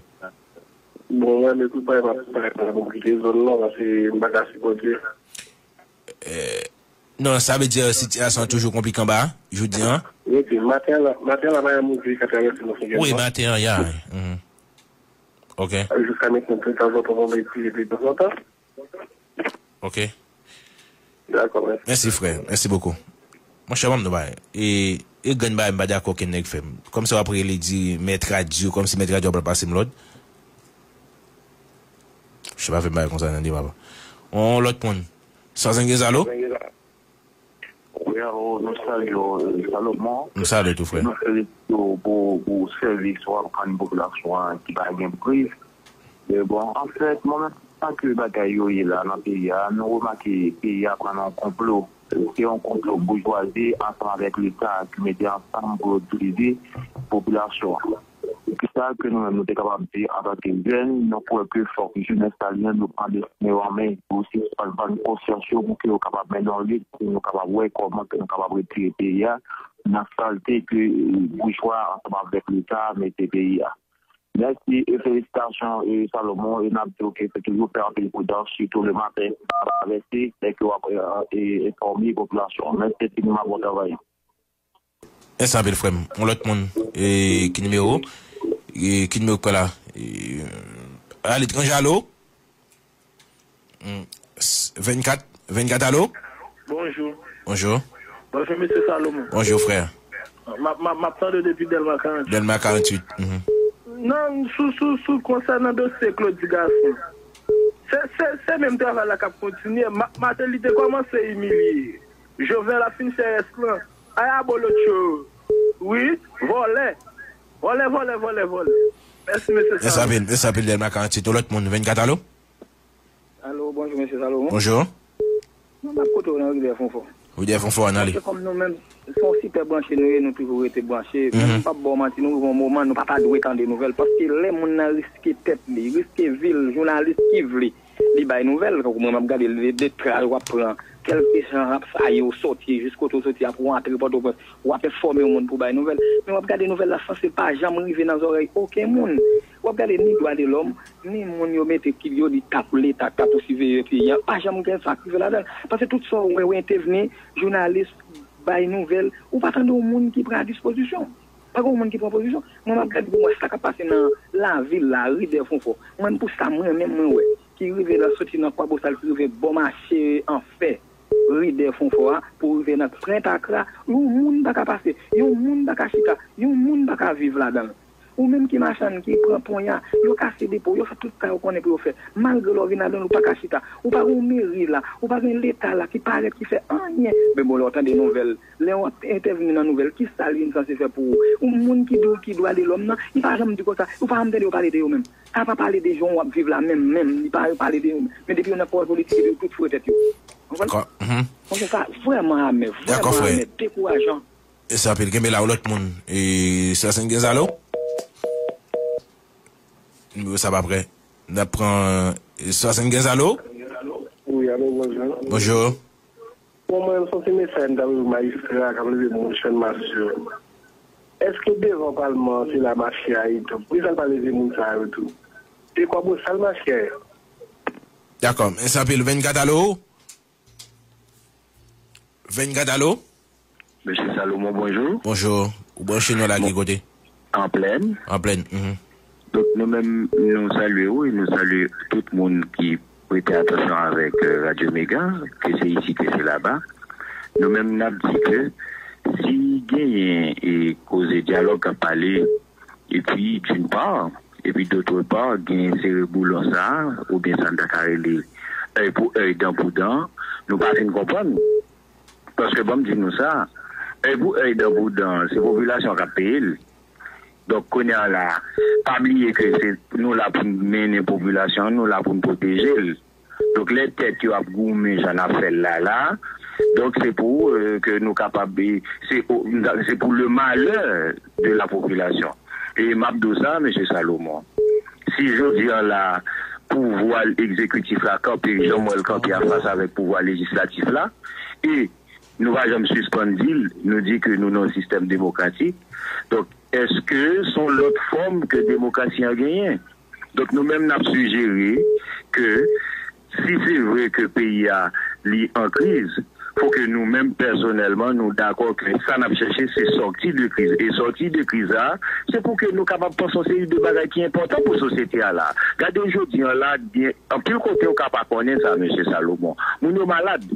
Bon, mwen, men pou pale, m ap pale pou m kite zòn nan, paske m pa ka sipòte. Eh, non, sa vle di sitiyasyon an toujou konplike anba a, jodi a? Wi, wi, maten an la, maten an la, pa gen moun ki ka travèse nan Sengyèn. Wi, non, maten an, ya. Mhm. Ok. Jiska mentnan, tanzantan, nou retire detanzantan. Ok. Dakò, mèsi. Mèsi, frè. Mèsi bokou. Monchè, ban m yon bagay. E, e grenn bagay m pa dakò ke nèg fè m. Kòmsi w ap rele di mèt radyo, kòmsi mèt radyo ap pase m lòd. Monchè, pa fè m bagay konsa, tande, papa. On lòt moun. Swasannkenz, alo? Wi, alo, nou salye w, Salomon. M salye tou, frè. Nou felisite w pou, pou sèvis w ap rann popilasyon an ki pa gen pri. E bon, anfèt, mwen menm, sa ke bagay yo ye la nan peyi a, nou remake peyi a pran nan yon konplo. Se yon konplo boujwazi ansanm avèk Leta ki mete ansanm pou yo divize popilasyon an. Se sa ke nou menm nou te kapab di antanke jèn, nou kwè ke fòk jenès la li menm yo pran desten yo an men, pou sispann vann konsyans yo, pou ke yo kapab mennen yon lit, pou nou kapab wè kòman ke nou kapab retire peyi a nan salte ke, eh, boujwa ansanm avèk Leta mete peyi a. Mèsi e felisitasyon, e Salomon, e n ap di w ke se toujou fè anpil pridans, sitou le maten, pa travèse, lè ke w ap, e, e, enfòme popilasyon an. Mèsi enfinima, bon travay. Mèsi anpil, frè m. Yon lòt moun, e, ki nimewo? E, ki nimewo k pa la? E, aletranje, alo? Hmm. S-, vennkat, vennkat, alo? Bonjou. Bonjou. Bonjou, mesye Salomon. Bonjou, frè. M ap, m ap, m ap tande depi Dèlma karanntuit. Dèlma karanntuit. Mhm. Non, sou, sou, sou, konsènan dosye Claudy Gason. Se, se, se menm travay la k ap kontinye. Ma-, Martelly te kòmanse imilye Jovenel ap fin fè rès lan. Ay abolotcho. Wi, vòlè. Vòlè, vòlè, vòlè, vòlè. Mèsi, mesye Salomon. Mèsi anpil, mèsi anpil, Dèlma karanntuit. Yon lòt moun, vennkat, alo? Alo, bonjou, mesye Salomon. Bonjou. Nou ap koute w nan Rivyè Fonfò. Rivyè Fonfò, ann ale. Paske kòm nou menm, se yon sipè branche nou ye, nou toujou rete branche. Men m p ap ba w manti, nou rive yon moman, nou pa ta dwe tande nouvèl. Paske lè moun nan riske tèt li, riske vi l, jounalis ki vle, li bay nouvèl. Tankou mwen, m ap gade de, de tra w ap pran, kèlke jan w ap saye w soti, jis kote w soti, apre w antre Pòtoprens, w ap enfòme yon moun pou bay nouvèl. Men w ap gade nouvèl la sanse pa janm rive nan zòrèy okenn moun. W ap gade ni dwa de lòm, ni moun yo mete kil yo di ta pou Leta, ta pou siveye peyi a. Pa janm gen sa k rive ladan l. Paske tout sa w wè, w entèvni, jounalis, bay nouvèl, ou pa tande yon moun ki pran dispozisyon. Pa gen yon moun ki pran pozisyon. Mwen, m ap gade pou m wè sa k ap pase nan lavil la, ri Dèfonfò. Mwen, pou sa, mwen menm, mwen wè, ki rive la, soti nan Kwabosal, ki rive bò mache an fè, ri Dèfonfò a, pou rive nan Pwent Akra, yon moun pa ka pase, yon moun pa ka chita, yon moun pa ka viv ladan l. Ou menm ki machann, ki pran ponya, yo kase depo, yo fè tout sa yo konnen pou yo fè. Malgre lè w vin ladan l, ou pa ka chita. Ou pa gen yon meri la, ou pa gen Leta la ki parèt, ki fè anyen. Men bon, lè w tande nouvèl, lè w ap entèvni nan nouvèl, ki sa l vin sanse fè pou ou? Ou moun ki di w ki dwa de lòm nan, li pa janm di konsa, ou pa janm tande yo pale de yo menm. Sa pa pale de jan w ap viv la menm, menm, li pa pale de yo menm. Men depi yo nan pawòl politik, epi yo tout foure tèt yo. Konprann? Dakò. Mhm. Konsa sa vrèman amè, vrèman amè, dekourajan. Mèsi anpil. Kenbe la, yon lòt moun. E, swasannkenz, alo? Nimewo sa pa prè. N ap pran, e, swasannkenz, alo? Wi, alo, bonjou. Bonjou. Bon, mwen, m se yon ti mesaj m ta voye pou majistra k ap leve moun Channmas yo. Èske devan palman an, se la mafya ye tou? Poukisa l pa leve moun sa yo tou? Se Kwabosal mafya ye. Dakò. Mèsi anpil. Vennkat, alo? Vennkat, alo? Mesye Salomon, bonjou. Bonjou. Ou branche nou la ki kote? An plèn. An plèn, mhm. Donk, nou menm, nou salye ou e nou salye tout moun ki prete atansyon avèk, euh, Radyo Mega, ke se isi, ke se laba. Nou menm, n ap di ke si genyen e koze dyalòg k ap pale, epi, d'une part, epi, d'autre part, gen sere boulon sa a, oubyen sa n ta ka rele èy pou èy, dan pou dan, nou pa fin konprann. Paske, ban m di nou sa, èy pou èy, dan pou dan, se popilasyon k ap peye l. Donk, kounye a la, pa bliye ke se nou la pou n mennen popilasyon an, nou la pou n pwoteje l. Donk, lè tèt yo ap goumen jan n ap fè l la, la, donk, se pou, euh, ke nou kapab, e, se, o, se pour le malheur de la population. E m ap di w sa, mesye Salomon, si jodi a la, pouvwa egzekitif la kanpe, jan m wè l kanpe a fas avèk pouvwa lejislatif la, e nou pa janm sispann di l, nou di ke nou nan yon sistèm demokratik. Donk, èske se yon lòt fòm ke demokrasi an genyen? Donk, nou menm, n ap sijere ke si se vre ke peyi a, li an kriz, fò ke nou menm, pèsonèlman, nou dakò ke sa n ap chèche, se sòti de kriz. E sòti de kriz la, se pou ke nou kapab panse yon seri de bagay ki enpòtan pou sosyete a la. Gade jodi a la, gen anpil kote ou ka pa konnen sa, mesye Salomon. Moun yo malad.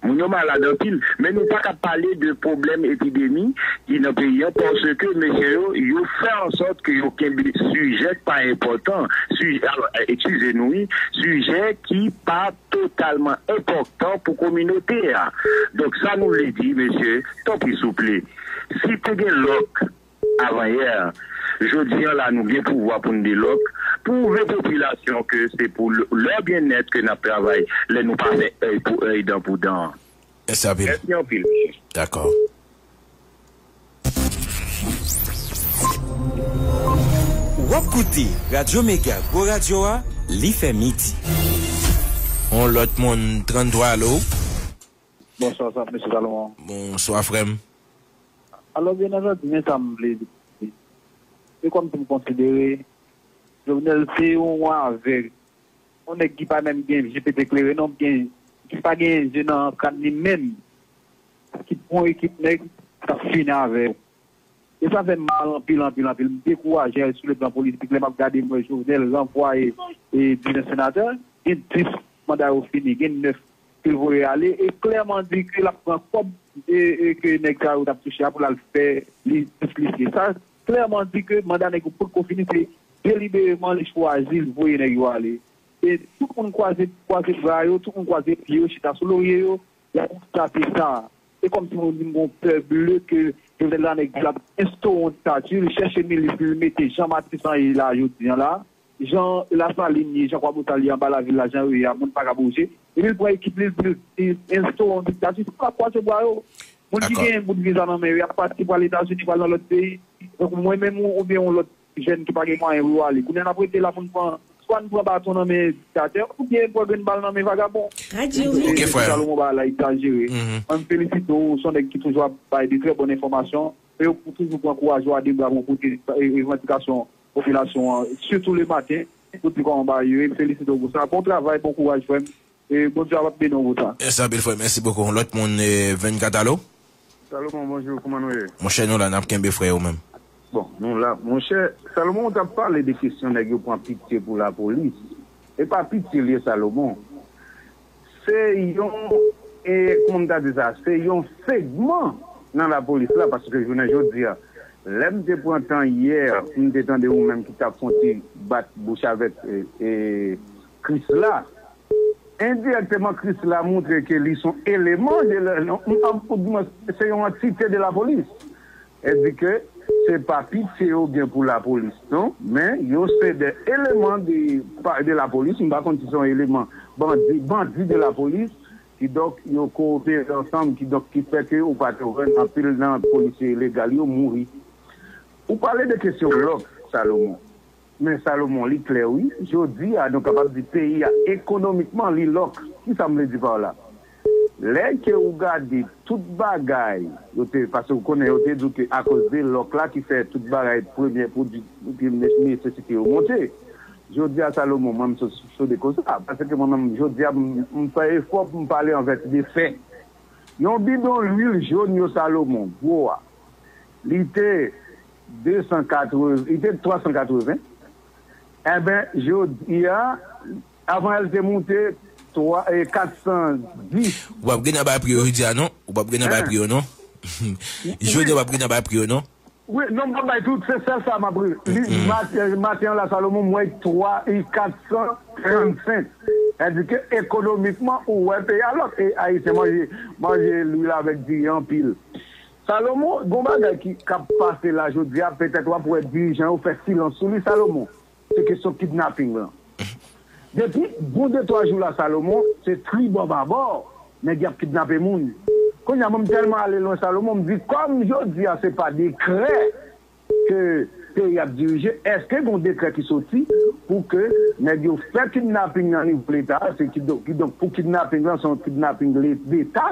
Moun yo malad anpil, men nou pa ka pale de pwoblèm epidemi ki nan peyi an, paske mesye yo, yo fè an sòt ke yo kenbe sijè k pa enpòtan, sijè, alò, eh, eskize nou, wi, sijè ki pa totalman enpòtan pou kominote a. Donk, sa nou vle di, mesye, tanpri, souple, si te gen lòk avanyè, jodi a la, nou gen pouvwa pou n delòk, pwouve popilasyon ke se pou l-, lè byennèt ke n ap travay, lè nou pa fè èy pou èy, dan pou dan. Mèsi anpil. Mèsi anpil, mesye. Dakò. W ap koute Radyo Mega, gwo radyo a, li fè midi. On lòt moun, tranntwa, alo? Bonswa, sa, mesye Salomon. Bonswa, frè m. Alò, byen antandi, men sa m vle di. Se kòmsi m konsidere Jovenel se yon avèg. Yon nèg ki pa menm gen je pete klere non, gen, ki pa gen je nan kad li menm. Ki pran ekip nèg k ap fini avè yo. E sa fè m mal anpil, anpil, anpil. M dekouraje sou le plan politik. Lè m ap gade, m wè Jovenel ranvwaye e diven senatè. Gen dis manda yo fini, gen nèf ke l voye ale. E klèman di ke l ap pran kòb e, e ke nèg sa yo t ap touche a pou l al fè li dis lisye. Sa klèman di ke manda nèg yo potko fini, se delibereman li chwazi l voye nèg yo ale. E tout moun kwaze, kwaze bra yo, tout moun kwaze pye yo, chita sou lorye yo, y ap konstate sa. Se kòmsi moun di m gon pè ble ke Jovenel la nèg di l ap enstore yon diktati, li chèche milis li mete jan Matisan ye la jodi an la, jan Lasalin ye, jan Kwabosal ye anba lavil la, jan yo ye a, moun pa ka bouje. Epi l pran ekip li, li, li enstore yon diktati, se pou l ap kwaze bra yo. Moun ki Dakò. Gen bout viza nan men yo, y ap pati pral Etazini, pral nan lòt peyi. Donk mwen menm ou, oubyen yon lòt jèn ki pa gen mwayen pou yo ale. Kounye a n ap rete la pou n pran, swa n pran baton nan men diktatè, oubyen n pran grenn bal nan men vagabon. Radyo. Ok, frè. Salomon ba la egzajere. Mhm. Mwen m felisite w, w se yon nèg ki toujou ap bay de trè bòn enfòmasyon. E ou toujou pran kouraj ou a de bra pou w pote, e, revandikasyon popilasyon an, sitou le maten, pou di kòman bagay yo ye. M felisite w pou sa. Bon travay, bon kouraj, frè m. E Bondye ap beni w pou sa. Mèsi anpil, frè. Mèsi bokou. Lòt moun, e, vennkat, alo? Salomon, bonjou, kouman nou ye? Monchè, nou la, n ap kenbe, frè, ou menm? Bon, nou la. Monchè, Salomon, ou t ap pale de kesyon nèg yo pran pitye pou lapolis. E pa pitye l ye, Salomon. Se yon, e, kòman m ta di sa? Se yon segman nan lapolis la, paske jounen jodi a, lè m te pran tan yè, m te tande ou menm ki t ap fè yon ti bat bouch avèk, e, e, Krisla. Endirèkteman, Krisla montre ke li se yon eleman de la, non, m, m, ou di mwen, se yon antite de lapolis. E di ke se pa pitye yo gen pou lapolis, non, men yo se de eleman de, pa, de lapolis, m pa konn si se yon eleman bandi, bandi de lapolis, kidonk yo kowopere ansanm, kidonk ki fè ke ou pa t jwenn anpil nan polisye ilegal yo mouri. Ou pale de kesyon lòk, Salomon. Men Salomon, li klè wi. Jodi a, nou kapab di peyi a ekonomikman, li lòk. Kisa m vle di pa w la? Lè ke ou gade tout bagay, yo te, paske ou konnen yo te di w ke akoz de lòk la ki fè tout bagay premyè pwodui, premye nesesite yo monte. Jodi a, Salomon, mwen, m sot sou de koze a. Paske mwen menm, jodi a, m, m fè efò pou m pale an vèti de fè. Yon bidon lwil jòn yo, Salomon, gwo a, li te de san katreven, li te twa san katreven. Enben, jodi a, avan yè l te moute twa, e, kat san dis. Ou p ap gen nan bay pri yo jodi a, non? Ou p ap gen nan bay pri yo, non? Jodi a, ou p ap gen nan bay pri yo, non? Wi, non, m p ap bay tout, se sèl sa m ap ri. Li, maten, maten an la, Salomon, m wè twa, e, kat san trannsenk. Sa di ke ekonomikman, ou wè peyi a lòk. E Ayisyen manje, manje lwil avèk diri anpil. Salomon, gon bagay ki, k ap pase la jodi a, petèt w ap wè dirijan yo fè silans sou li, Salomon. Se kesyon kidnaping lan. Depi bon de twa jou la, Salomon, se tribò babò, nèg y ap kidnape moun. Kounye a, mwen, m tèlman ale lwen, Salomon, m di, kòm jodi a, se pa dekrè ke peyi ap dirije, èske gon dekrè ki soti pou ke nèg yo fè kidnaping nan nivo Leta, se kidonk, kidonk pou kidnaping lan, se yon kidnaping le-, Leta,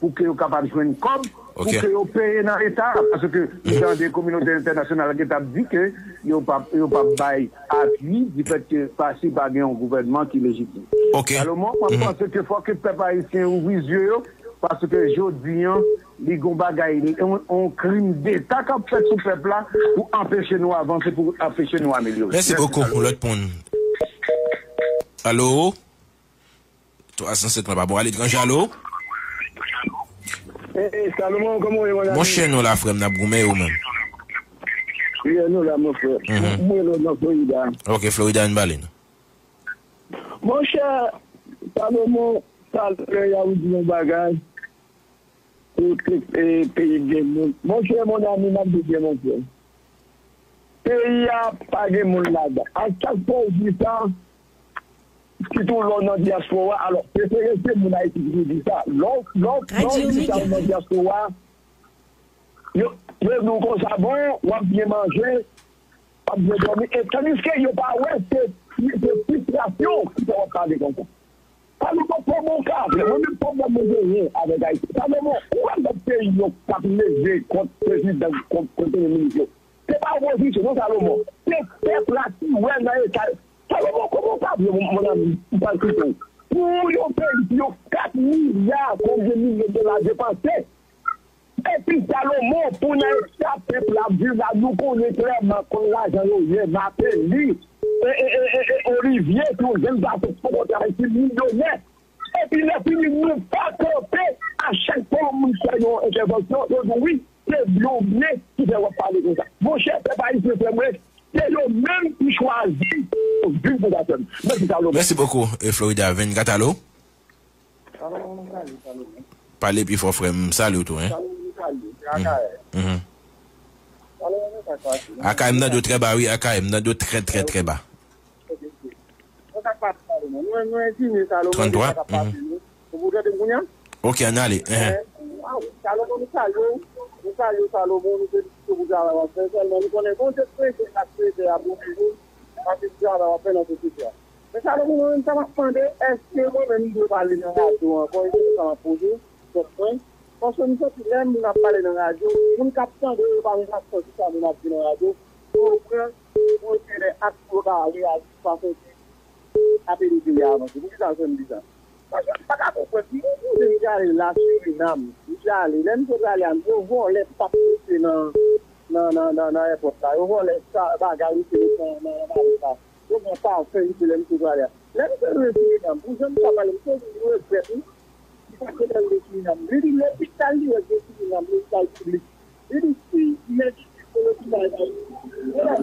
pou ke yo kapab jwenn kòb, pou ke yo peye nan Leta, paske m tande kominote entènasyonal la gentan ap di ke yo p ap, yo p ap bay apui difèt ke pa, si pa gen yon gouvènman ki lejitim. Salomon, mwen panse ke fòk ke pèp ayisyen ouvri zye yo, paske jodi an, li gon bagay, yon, yon krim deta k ap fèt sou pèp la pou anpeche nou avanse, pou anpeche nou amelyore. Mèsi bokou. Lòt moun. Alo? Twa san senk lan pa bon. Aletranje, alo? Eh, Salomon, kòman w ye, mon ami? Monchè, nou la, frè m, n ap goumen, ou menm? Yeah, nou la, mon frè. Mwen, mwen, nan Florida. Ok, Florida, ann pale nou. Monchè, Salomon, talè a ou di yon bagay. Kote, eh, peyi gen moun. Monchè, mon ami, m ap di w byen, monchè. Peyi a pa gen moun ladan. A chak fwa w di sa, sitou lè w nan dyaspora, alò, prefere se moun Ayiti ki di sa. Lè w, lè w, lè w di sa, w nan dyaspora, yo, yo di w konsa, bon, w ap byen manje, w ap byen dòmi, e tandiske yo pa wè se, se fristrasyon ki fè w ap pale konsa. Sa nou pa fè bon ka avè. Mwen menm pwoblèm mwen genyen avèk Ayiti. Sa nou bon, ou wè lòt peyi yo k ap leve kont prezidan, kont, kont premye minis yo. Se pa opozisyon, non, Salomon. Se pèp la ki wè nan eta. Salomon, kòman w pa vle, mon ami, m pral kite w. Pou yon peyi ki yon kat milya, konbyen milyon dola depanse, epi Salomon, pou nan eta pèp la ap viv la, nou konnen klèman kon lajan yo ye, Martelly, e, e, e, e, e Olivier, ki yon jèn gason ki poko travay, ki milyonè. Epi lè fini, nou pa kanpe. A chak fwa yon moun fè yon entèvansyon, yo di, "Wi, se byen ou byen ki fè w ap pale konsa." Monchè, pèp ayisyen, frè mwen, se yo menm ki chwazi pou vin konsa, frè m. Mèsi, Salomon. Mèsi bokou, e Florida vennkat, alo? Pale pi fò, frè m. Salye w tou, en. Mhm. Mhm. Akayè, m tande w trè ba, wi, Akayè, m tande w trè, trè, trè ba. Trannntwa, mhm. Ok, ann ale. Enhen. Salomon, nou salye w. Nou salye w, Salomon, nou felisite w pou travay w ap fè. Sèlman, nou konnen Bondye k kreye syèl ak tè a pou nou, paske travay w ap fè nan sosyete a. Men Salomon, mwen menm, sa m ap mande, èske mwen menm m dwe pale nan radyo ankò? E se kesyon sa m ap poze, kont mwen. Paske m santi lè moun ap pale nan radyo, moun k ap tande yo pa menm ap santi sa moun ap di nan radyo. Yo pran, yo gen de ak pou yo ka reyaji fason ki ap ede peyi a avanse. Poukisa w fè m di sa? Paske m pa ka konprann. M, m, m, m ale la Sirinam. M ale. Lè m sot ale a, yo vòlè pap mesye nan, nan, nan, nan, nan èpòt la. Yo vòlè sa, bagay mesye met nan, nan, nan malèt la. Yo pran pafen misye lè misye prale a. Lè misye rive Sirinam, pou jan misye ap pale, misye di li regrèt, wi. Li pa t dwe rive Sirinam. Li di lopital li wè ki Sirinam, lopital piblik. Li di si nèg ki te lopital la,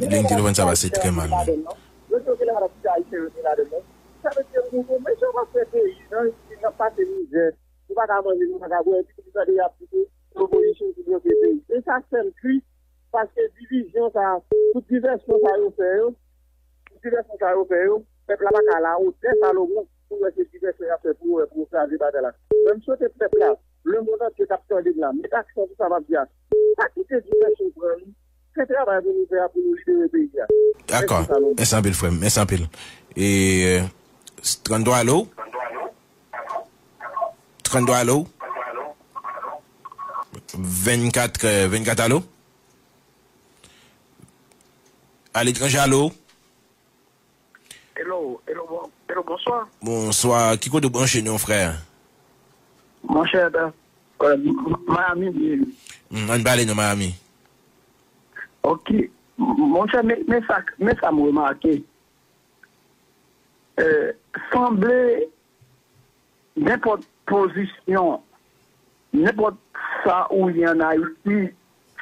Liy telefòn sa pase trè mal, men. Yo di ok, la, la, ti ayisyen yo te ladan, non. Sa vle di, mesye, w ap fè peyi, nan, nan pase mizè. Nou pa ka manje, nou pa ka bwè, epi nou tande y ap di ke lopozisyon ki bloke peyi. E sa k fè m tris, paske divizyon sa, tout divèsyon sa yo fè yo, tout divèsyon sa yo fè yo, pèp la pa ka alawotè Salomon pou wè se divèsyon y ap fè pou yo, pou yo kraze batay la. Men m swete pèp la, lemonn antye k ap tande m la, mete aksan sou sa m ap di a. Pa kite divèsyon pran nou. Se travay pou nou fè a pou nou libere peyi a. Dakò. Mèsi, Salomon. Mèsi anpil, frè m. Mèsi anpil. E, trannntwa, alo? Trannntwa, alo? Vennkat, eh, vennkat, alo? Aletranje, alo? Hello, hello, bon, hello, bonswa. Bonswa, ki kote w branche nou, frè? Monchè, ben, euh, M-, M-, Miami, m ye. Hmm, ann pale nan Miami. Ok. M-, monchè, men, men sa, men sa m remake. Euh, sanble nenpòt pozisyon, nenpòt sa ou ye ann Ayiti,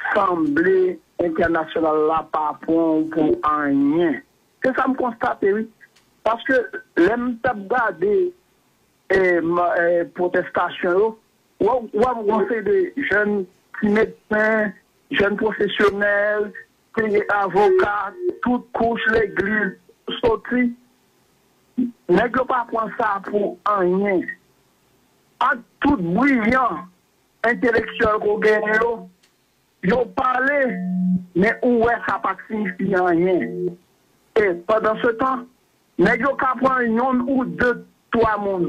sanble entènasyonal la pa pran w pou anyen. Se sa m konstate, wi. Paske lè m t ap gade, e, m-, e, pwotestasyon yo, w ap, w ap wè yon seri de jèn ti medsen, jèn pwofesyonèl, te gen avoka, tout kouch legliz soti. Nèg yo pa pran sa pou anyen. Ak tout briyan entelektyèl ke w genyen yo, yo pale, men ou wè sa pa t siyifi anyen. E pandansetan, nèg yo ka pran yonn ou de, twa moun.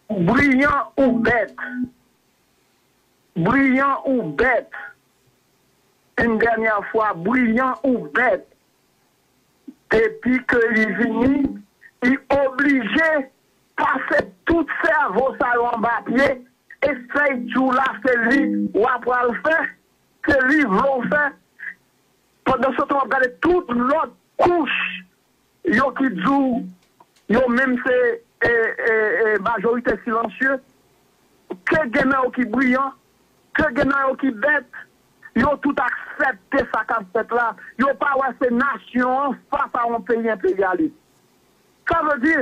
Briyan ou bèt. Briyan ou bèt. Yon dènyè fwa, briyan ou bèt. Depi ke li vini, li oblije pase tout sèvo sa yo anba pye, e sa y di w la, se li w a pral fè, se li vle w fè. Pandansetan, w ap gade tout lòt kouch yo ki di w yo menm se, e, e, e, majorite silansye, ke gen nan yo ki briyan, ke gen nan yo ki bèt, yo tout aksepte sa k ap fèt la. Yo pa wè se nasyon an fas a yon peyi enperyalis. Sa vle di,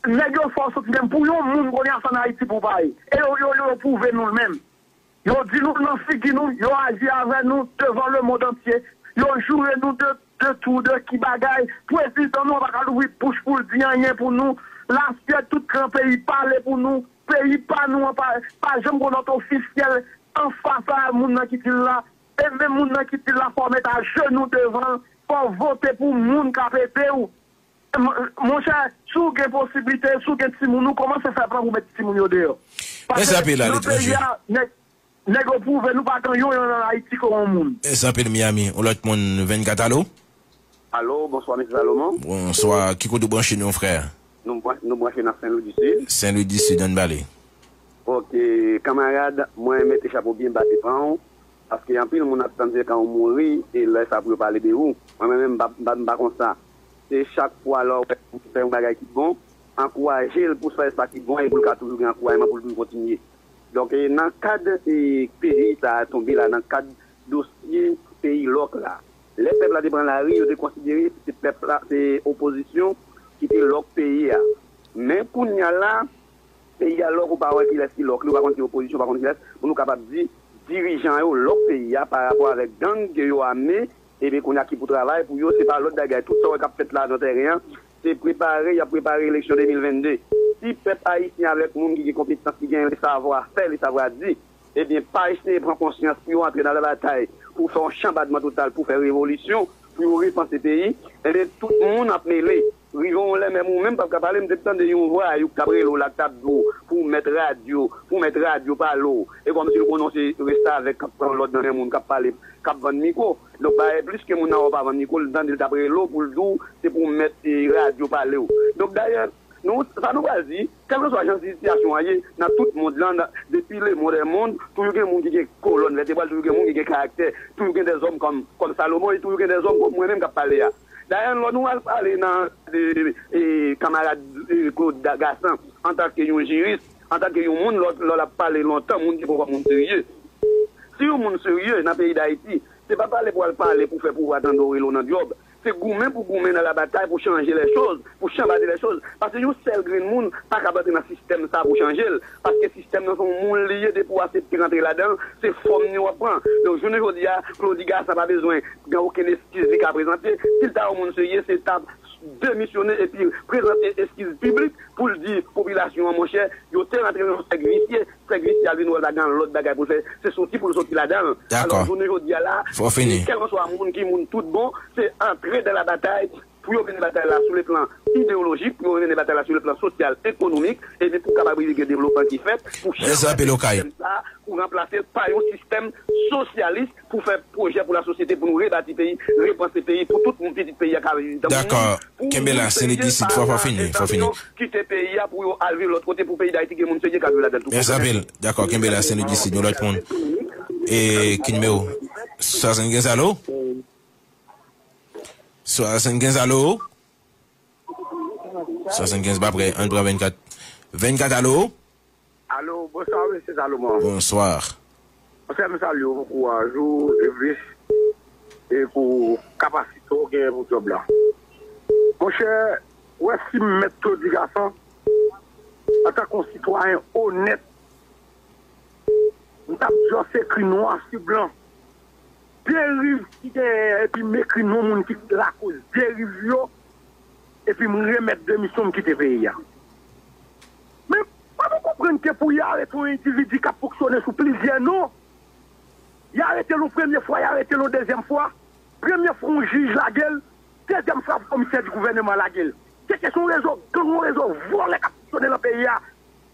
nèg yo fè w santi menm pou yon moun kounye a se ann Ayiti pou w pa ye. E yo, yo, yo pwouve nou l menm. Yo di nou l nan figi nou, yo aji avè nou devan lemonn antye. Yo joure nou de, de tou, de ki bagay. Prezidan nou an pa ka louvri bouch pou l di anyen pou nou. Lasyèd, tout gran peyi pale pou nou. Peyi pa nou an pa, pa janm gon nòt ofisyèl anfas a moun nan ki di l la. E menm moun nan ki di l la, fò w met ajenou devan l. Fò w vote pou moun k ap ede w. M-, monchè, si w gen posiblite, si w gen timoun ou, kòmanse fè plan pou met timoun yo deyò. Paske nan peyi a, nèg, Nèg yo pwouve nou pa gen yon yon nan Ayiti kon yon moun. Mèsi anpil, Miami. Yon lòt moun, vennkat, alo? Alo, bonswa, mesye Salomon. Bonswa, ki kote w branche nou, frè? Nou, bran- nou branche nan Sen Lwi di Sid. Sen Lwi di Sid, ann pale. Ok, kanmarad, mwen mete chapo byen ba devan w, paske anpil moun ap tann se kan w mouri, e lè sa pou yo pale de ou. Mwen menm, m pa, m pa, m pa konsa. Se chak fwa lè w wè moun fè yon bagay ki bon, ankouraje l pou l fè sa ki bon e pou l ka toujou gen ankourajman pou l toujou kontinye. Donk, e, nan kad e, peyi sa a tonbe la, nan kad dosye peyi lòk la, lè pèp la te pran lari, yo te konsidere se pèp la, se opozisyon ki te lòk peyi a. Men kounye a la, peyi a lòk, ou pa wè kilès ki lòk li, ou pa konn ki opozisyon, ou pa konn kilès, pou nou kapab di dirijan yo lòk peyi a pa rapò avèk gang ke yo ame, ebyen kounye a ki pou travay pou yo, se pa lòt bagay. Tout sa w wè k ap fèt la nan tèren an, se prepare, y ap prepare eleksyon de mil vennde. Si pèp ayisyen avèk moun ki gen konpetans, ki gen le savwa fè, le savwa di, ebyen pa eseye pran konsyans pou yo antre nan labatay, pou fè yon chanbadman total, pou fè revolisyon, pou yo repanse peyi, ebyen tout moun ap mele. Rive yon lè menm ou menm p ap ka pale, m te tande yon vwayouk t ap rele w la, k t ap di w pou w mèt radyo, pou w mèt radyo pale w. E kòmsi nou konnen se restavèk k ap pran lòd nan men moun k ap pale, k ap vann mikwo. Donk, bagay plis ke moun nan wè w pa vann mikwo, l tande l t ap rele w pou l di w se pou w mèt e, radyo pale w. Donk, dayè, nou, sa nou pral di, kèlkeswa jan sitiyasyon an ye, nan tout mond lan, nan- depi le monde est monde, toujou gen moun ki gen kolòn vètebral, toujou gen moun ki gen karaktè, toujou gen dèzòm kòm, kòm Salomon, e toujou gen dèzòm kòm mwen menm k ap pale a. Dayè, lò nou al pale nan de, e, kanmarad e, Claude Ga- Gassant, antanke yon jiris, antanke yon moun, lò, lò l ap pale lontan, moun ki poko moun serye. Si yon moun serye nan peyi Dayiti, se pa pale pou al pale pou fè pouvwa tande w rele w nan djòb. Se goumen pou goumen nan labatay pou chanje lèchoz, pou chanbade lèchoz. Paske yon sèl grenn moun pa kab antre nan sistèm sa pou chanje l. Paske sistèm nan se yon moun li ye, depi w aksepte rantre ladan l, se fòm li w ap pran. Donk, jounen jodi a, Claude Gassant pa bezwen gen okenn eskiz li ka prezante. Si l ta yon moun serye, se ta demisyone epi prezante eskiz piblik pou l di popilasyon an, monchè, yo te rantre nan yon sèk visye, sèk visye a vin wè l pa gen lòt bagay pou l fè, se soti pou l soti ladan l. Alò, jounen jodi a la, kèlkeswa moun ki moun tout bon, se antre dan la batay pou yo mennen batay la sou le plan ideyolojik, pou yo mennen batay la sou le plan sosyal, ekonomik, epi pou kapab rive gen devlopman ki fèt, pou chanbade sistèm sa, pou ranplase l pa yon sistèm sosyalis, pou fè pwojè pou lasosyete, pou nou rebati peyi, repanse peyi, pou tout moun pitit peyi a ka viv tan moun. Dakò. Kenbe la, Sen Lwi di Sid, fò, fò fini, fò fini. Kite peyi a pou yo al viv lòt kote, pou peyi Dayiti gen moun serye k ap viv ladan l tou. Mèsi anpil. Dakò, kenbe la, Sen Lwi di Sid, yon lòt moun. E ki nimewo? Swasannkenz, alo? Swasannkenz, alo? Swasannkenz pa prè, ann pran vennkat. Vennkat, alo? Alo, bonswa, mesye Salomon. Bonswa. Monchè, m salye w pou kouraj ou, Evris, e pou kapasite w genyen pou djòb la. Monchè, ou wè si m mèt Claude Gassant, antanke yon sitwayen onèt, m t ap just ekri nwa sou blan. Deriv ki genyen an, epi m ekri non moun ki lakoz deriv yo, epi m remèt demisyon, m kite peyi a. Men, pa nou konprann ke pou y arete yon endividi k ap fonksyone sou plizyè non, y arete l yon premye fwa, y arete l yon dezyèm fwa. Premye fwa, yon jij lage l, dezyèm fwa, komisè di gouvèneman lage l. Se kesyon yon rezo gang, yon rezo vòlè k ap fonksyone nan peyi a.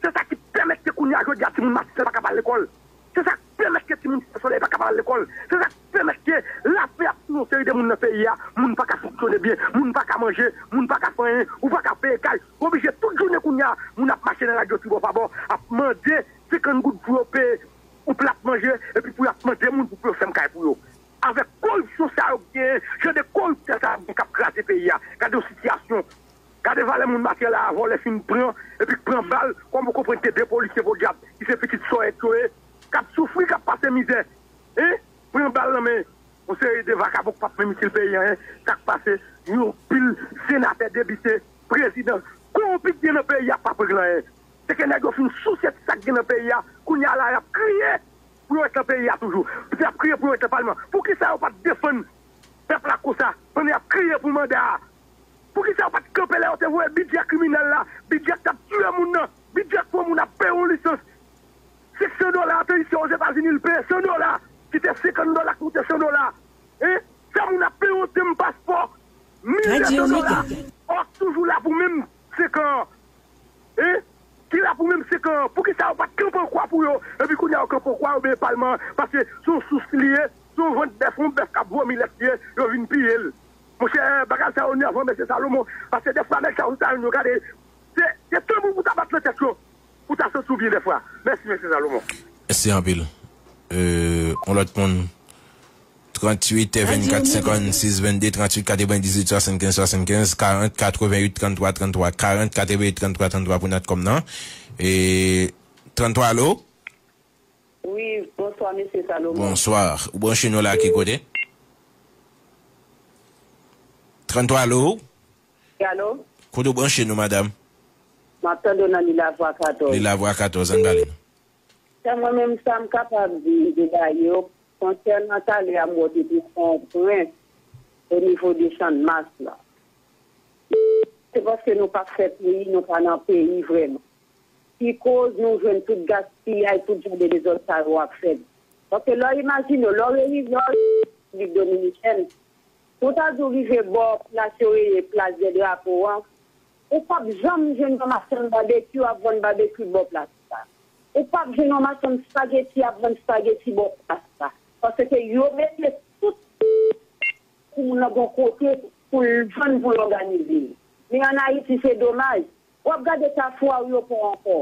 Se sa ki pèmèt ke kounye a jodi a timoun Matisèl pa ka pral lekòl. Se sa k pèmèt ke timoun Site Solèy pa ka pral lekòl. Se sa k pèmèt ke lapè ap touye yon seri de moun nan peyi a. Moun pa ka fonksyone byen, moun pa ka manje, moun pa ka fè anyen, ou pa ka peye kay. Ou oblije tout jounen kounye a, moun ap mache nan radyo tribò pabò, ap mande senkant goud pou yo peye yon plat manje, epi pou y ap mande moun pou, pou yo fèmen kay pou yo. Avèk koripsyon sa yo k genyen, jan de koriptè sa yo k ap kraze peyi a. Gade yon sitiyasyon. Gade valè moun Matyè la a, vòlè fin pran, epi k pran bal, kòm ou konprann ke de polisye podyab, ki se pitit sòyèt yo ye, k ap soufri, k ap pase mizè. Hein? Pran bal nan men yon seri de vakabon k p ap menm itil peyi a, hein? Sa k pase, yon pil senatè, depite, prezidan, kowonpi k gen nan peyi a p ap regle anyen. Se ke nèg yo fin souse tout sa k gen nan peyi a, kounye a la y ap kriye pou yo ret nan peyi a toujou. Y ap kriye pou yo ret nan palman. Poukisa yo pa t defann pèp la konsa, pandan y ap kriye pou manda a? Poukisa yo pa t kanpe lè yo te voye bidjè kriminèl la, bidjè k t ap tiye moun nan, bidjè k fè moun ap peye yon lisans senk san dola, atè isi Ozetazini, l peye san dola, ki te senkant dola, k moute san dola? Hein? Fè moun ap peye yon dèm paspò, mil de san dola. Ò, toujou la pou menm senk an. Hein? ki la pou menm senk an, poukisa yo pa t kanpe an kwa pou yo, epi kounye a yo kanpe an kwa, yo benyen palman an, paske se yon sous li ye, se yon vant bèf, yon bèf k ap vòmi lèt li ye, yo vin piye l. Monchè, bagay sa yo nèvan, mesye Salomon, paske dèfwa nèg sa yo, sa yo gade, se, se tanbou pou ta bat nan tèt yo, pou ta santi w byen dèfwa. Mèsi, mesye Salomon. Mèsi anpil. Euh, yon lòt moun. Tranntuit, vennkat, senkansis, vennde, tranntuit, katrevendizuit, swasannkenz, swasannkenz, karant, katreventuit, tranntwa, tranntwa, karant, katreventuit, tranntwa, tranntwa pou Natcom nan. E, tranntwa, alo? Wi, bonswa, mesye Salomon. Bonswa. Ou branche nou la ki kote? Tranntwa, alo? Alo? Kote w branche nou, madanm? M ap tande w nan Lilavwa katòz. Lilavwa katòz, ann pale. Sè mwen menm, sa m kapab di, m te ba yo, konsènan talè a m wè w te pran yon pwen o nivo de Channmas la. Se paske nou pa fè peyi, nou pa nan peyi vrèman. Ki koz nou jwenn tout gaspiyay, tout jan de dezòd sa yo ap fèt. Paske lè w imajine w, lè w rive, lè w rive Repiblik Dominikèn, pou w ta di w rive bò plas yo rele plas dè drapo an, ou p ap janm jwenn yon machann babekyou ap vann babekyou bò plas la. Ou p ap jwenn yon machann spageti ap vann spageti bò plas la. Paske yo mete tout pou moun nan gon kote pou l jwenn pou l òganize l. Men ann Ayiti, se domaj. W ap gade kafou a, yo pon ankò.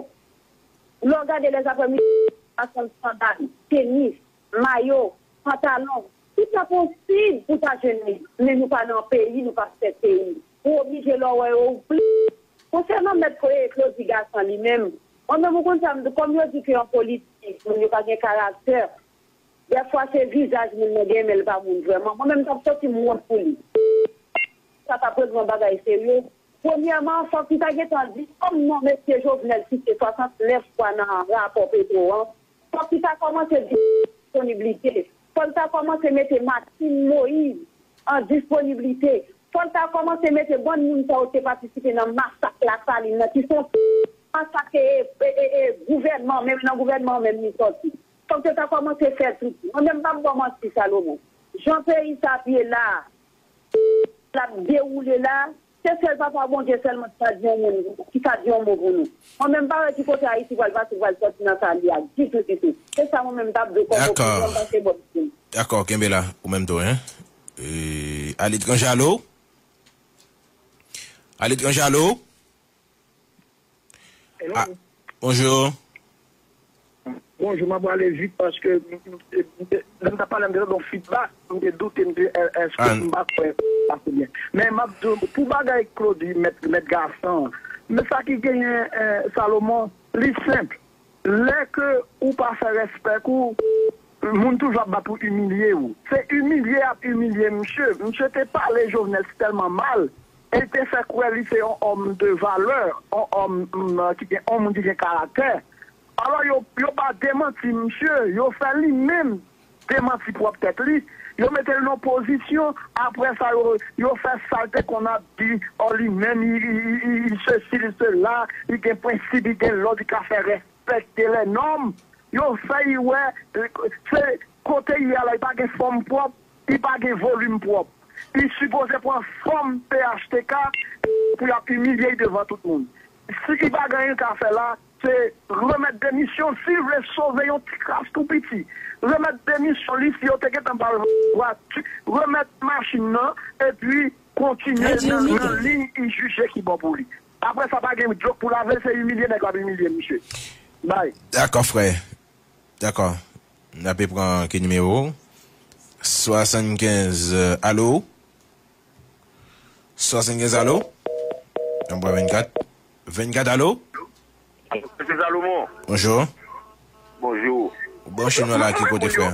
Lè w gade lèzaprèmidi, machann sandal, tenis, mayo, pantalon, tout sa posib pou ta jwenn li. Men nou pa nan peyi, nou pa fè peyi. Ou oblije lè w wè yo, ou pli. Konsènan mèt Claudy Gassant li menm, mwen menm, ou konn sa m di, kòm yo di ke an politik, moun yo pa gen karaktè. Dèfwa se vizaj moun nan gen, men l pa moun vrèman. Mwen menm, m t ap santi m wont pou li. Sa t ap regle yon bagay serye. Premyèman, fòk li ta gentan di, kòm non mesye Jovenel site swasantnèf fwa nan rapò Petro an, fòk li ta kòmanse di disponiblite. Fòk li ta kòmanse mete Martine Moïse an disponiblite. Fò l ta kòmanse mete bann moun sa yo te patisipe nan masak Lasalin nan, ki se yon masak e, e, e, e gouvènman, menm nan gouvènman an menm li sòti. Fòk yo ta kòmanse fè tout. Mwen menm, m p ap ba w manti, Salomon. Jan peyi sa ap ye la a, l ap dewoule la a, se sèl Papa Bondye sèlman ki ka di yon moun, ki ka di yon mo pou nou. Mwen menm, m pa wè ki kote Ayiti pral pase, pral sòti nan sa l ye a, ditou, ditou. Se sa mwen menm, m t ap di w kòm opinyon, m pase bò m. Dakò, kenbe la, ou menm tou, hein. E, aletranje, alo? Aletranje, alo? Hello. Ah, bonjou. Bonjou, m ap prale vit paske m, m, m, lè m t ap pale, m te tande yon feedback, m te doute, m te, è-, èske m pa kwè pase byen. Men m ap di w, pou bagay Claudy, mèt, mèt Gassant, men sa ki genyen, eh, Salomon, li senp. Lè ke ou pa fè respè kou, moun toujou ap bat ou, imilye ou. Se imilye y ap imilye misye. Misye te pale Jovenel tèlman mal, e te fè kwè li se yon òm de valè, yon òm, mm, ki gen, yon moun ki gen karaktè. Alò, yo, yo pa demanti misye, yo fè li menm demanti pwòp tèt li. Yo mete l nan pozisyon, apre sa, yo, yo fè sa l te konn ap di, ò, li menm, li, li, li, li sesi, li sela, li gen prensip, li gen lòd, li ka fè respekte lè nòm. Yo fè y wè, se kote y ye a la, li pa gen fòm pwòp, li pa gen volim pwòp. Li sipoze pran fòm P H T K pou y ap imilye y devan tout moun. Si li pa gen anyen l ka fè la, se remèt demisyon, si l vle sove yon ti kras tou piti. Remèt demisyon li, si yo te gentan ba l vwati, remèt machin nan, epi kontinye nan, nan liy li jije ki bon pou li. Apre sa, pa gen djòk pou lave, se imilye nèg la ap imilye misye. Bay. Dakò, frè. Dakò. N ape pran ki nimewo? Swasannkenz, euh, alo? Swasannkenz, alo? N ap pran vennkat. Vennkat, alo? Mesye Salomon. Bonjou. Bonjou. Ou branche nou la ki kote, frè?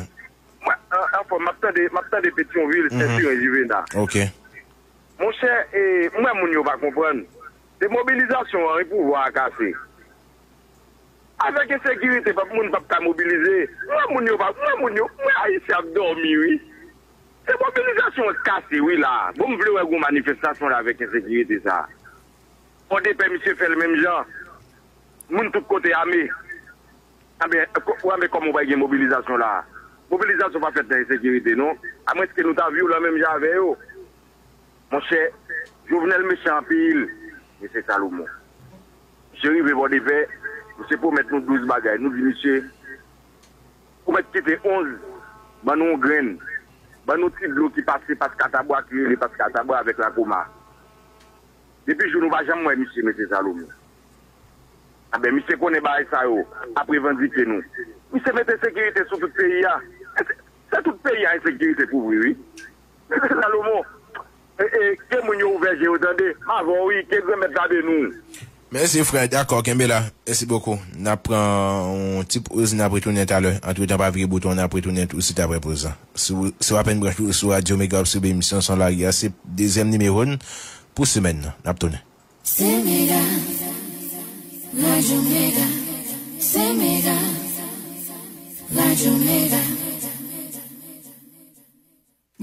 Mwen, an, anfòm, m ap tande, m ap tande Petyonvil, Sentire Jivena. Ok. Monchè, e, m wè moun yo pa konprann. Se mobilizasyon an, e pouvwa a kase. Avèk ensekirite, pap, moun p ap ka mobilize. M wè moun yo pa, m wè moun yo, m wè Ayisyen ap dòmi, wi. Se mobilizasyon an k kase, wi, la. Bon, m vle wè gon manifestasyon la avèk ensekirite sa. Pòdepè, misye fè l menm jan. Moun tout kote ame. Anben, ko-, anben, kòman w pral gen mobilizasyon la? Mobilizasyon pa fèt nan ensekirite, non. Amwenske nou ta vyolan menm jan avè yo. Monchè, Jovenel mechan anpil, mesye Salomon. Misye rive bò de fè, Misye pwomèt nou douz bagay. Nou di misye, ou mèt kite onz, ban nou yon grenn. Ban nou ti dlo ki pase Pas Katabwa, ki rele Pas Katabwa avèk Lakoma. Depi jou nou pa janm wè misye, mesye Salomon. Anben, misye konnen bagay sa yo ap revandike nou. Misye mete sekirite sou tout peyi a. Se, se tout peyi a ensekirite kouvri, wi. Mesye Salomon, e, e, ke moun yo ouvè je yo tande. M avè w, wi, ke Granmèt la beni w. Mèsi, frè. Dakò, kenbe la. Mèsi bokou. N ap pran yon ti poz, n ap retounen talè. Antretan, pa vire bouton, n ap retounen tousuit apre poz la. Si w, si w apèn branche w sou Radyo Mega, w ap swiv emisyon Son Lari a, se dezyèm nimewo n pou semèn nan. N ap tounen. Se Mega, Radyo Mega, se Mega, Radyo Mega.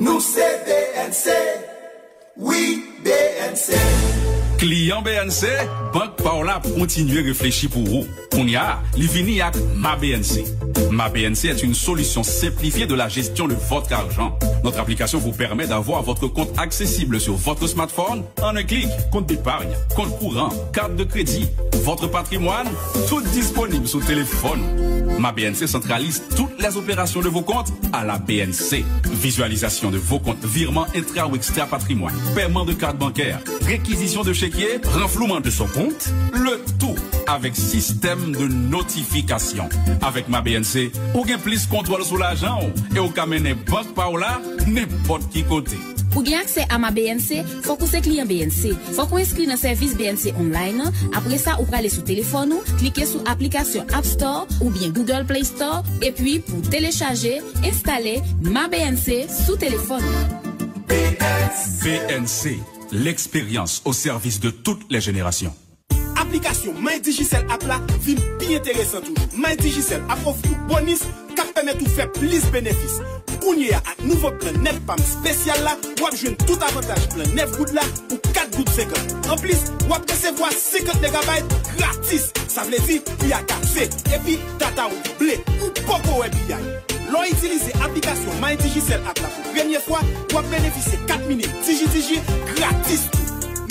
Nou se B N C, wi, B N C. Kliyan B N C, bank pa w la ap kontinye reflechi pou ou. Kounye a, li vini ak Ma B N C. Ma B N C est une solution simplifiée de la gestion de votre argent. Notre application vous permet d'avoir votre compte accessible sur votre smartphone en un clic. Compte d'épargne, compte courant, carte de crédit, votre patrimoine, tout disponible sous téléphone. Ma B N C centralise toutes les opérations de vos comptes à la B N C. Visualisation de vos comptes, virement intra ou extra patrimoine, paiement de carte bancaire, réquisition de chéquier, renflouement de son compte, le tout avec système de notification. Avec Ma B N C, ou gen plis kontwòl sou lajan w e w ka mennen bank pa w la nenpòt ki kote. Pou gen aksè a Ma B N C, fòk ou se kliyan B N C. Fòk ou enskri nan sèvis B N C online an, apre sa ou prale sou telefòn ou, klike sou aplikasyon App Store oubyen Google Play Store, epi pou telechaje, enstale Ma B N C sou telefòn ou. B N C, l'expérience au service de toutes les générations. Aplikasyon My Digicel app la vin pi enteresan toujou. My Digicel ap ofri w bonis k ap pèmèt ou fè plis benefis. Kounye a, ak nouvo plan Nèt Pam espesyal la, w ap jwenn tout avantaj plan nèf goud la pou kat goud senkant. Anplis, w ap resevwa senkant megabayt gratis. Sa vle di, pi a kase, epi data w ble, ou poko wè piyay. Lè w itilize aplikasyon My Digicel app la pou premye fwa, w ap benefisye kat minit Digi Digi gratis tou.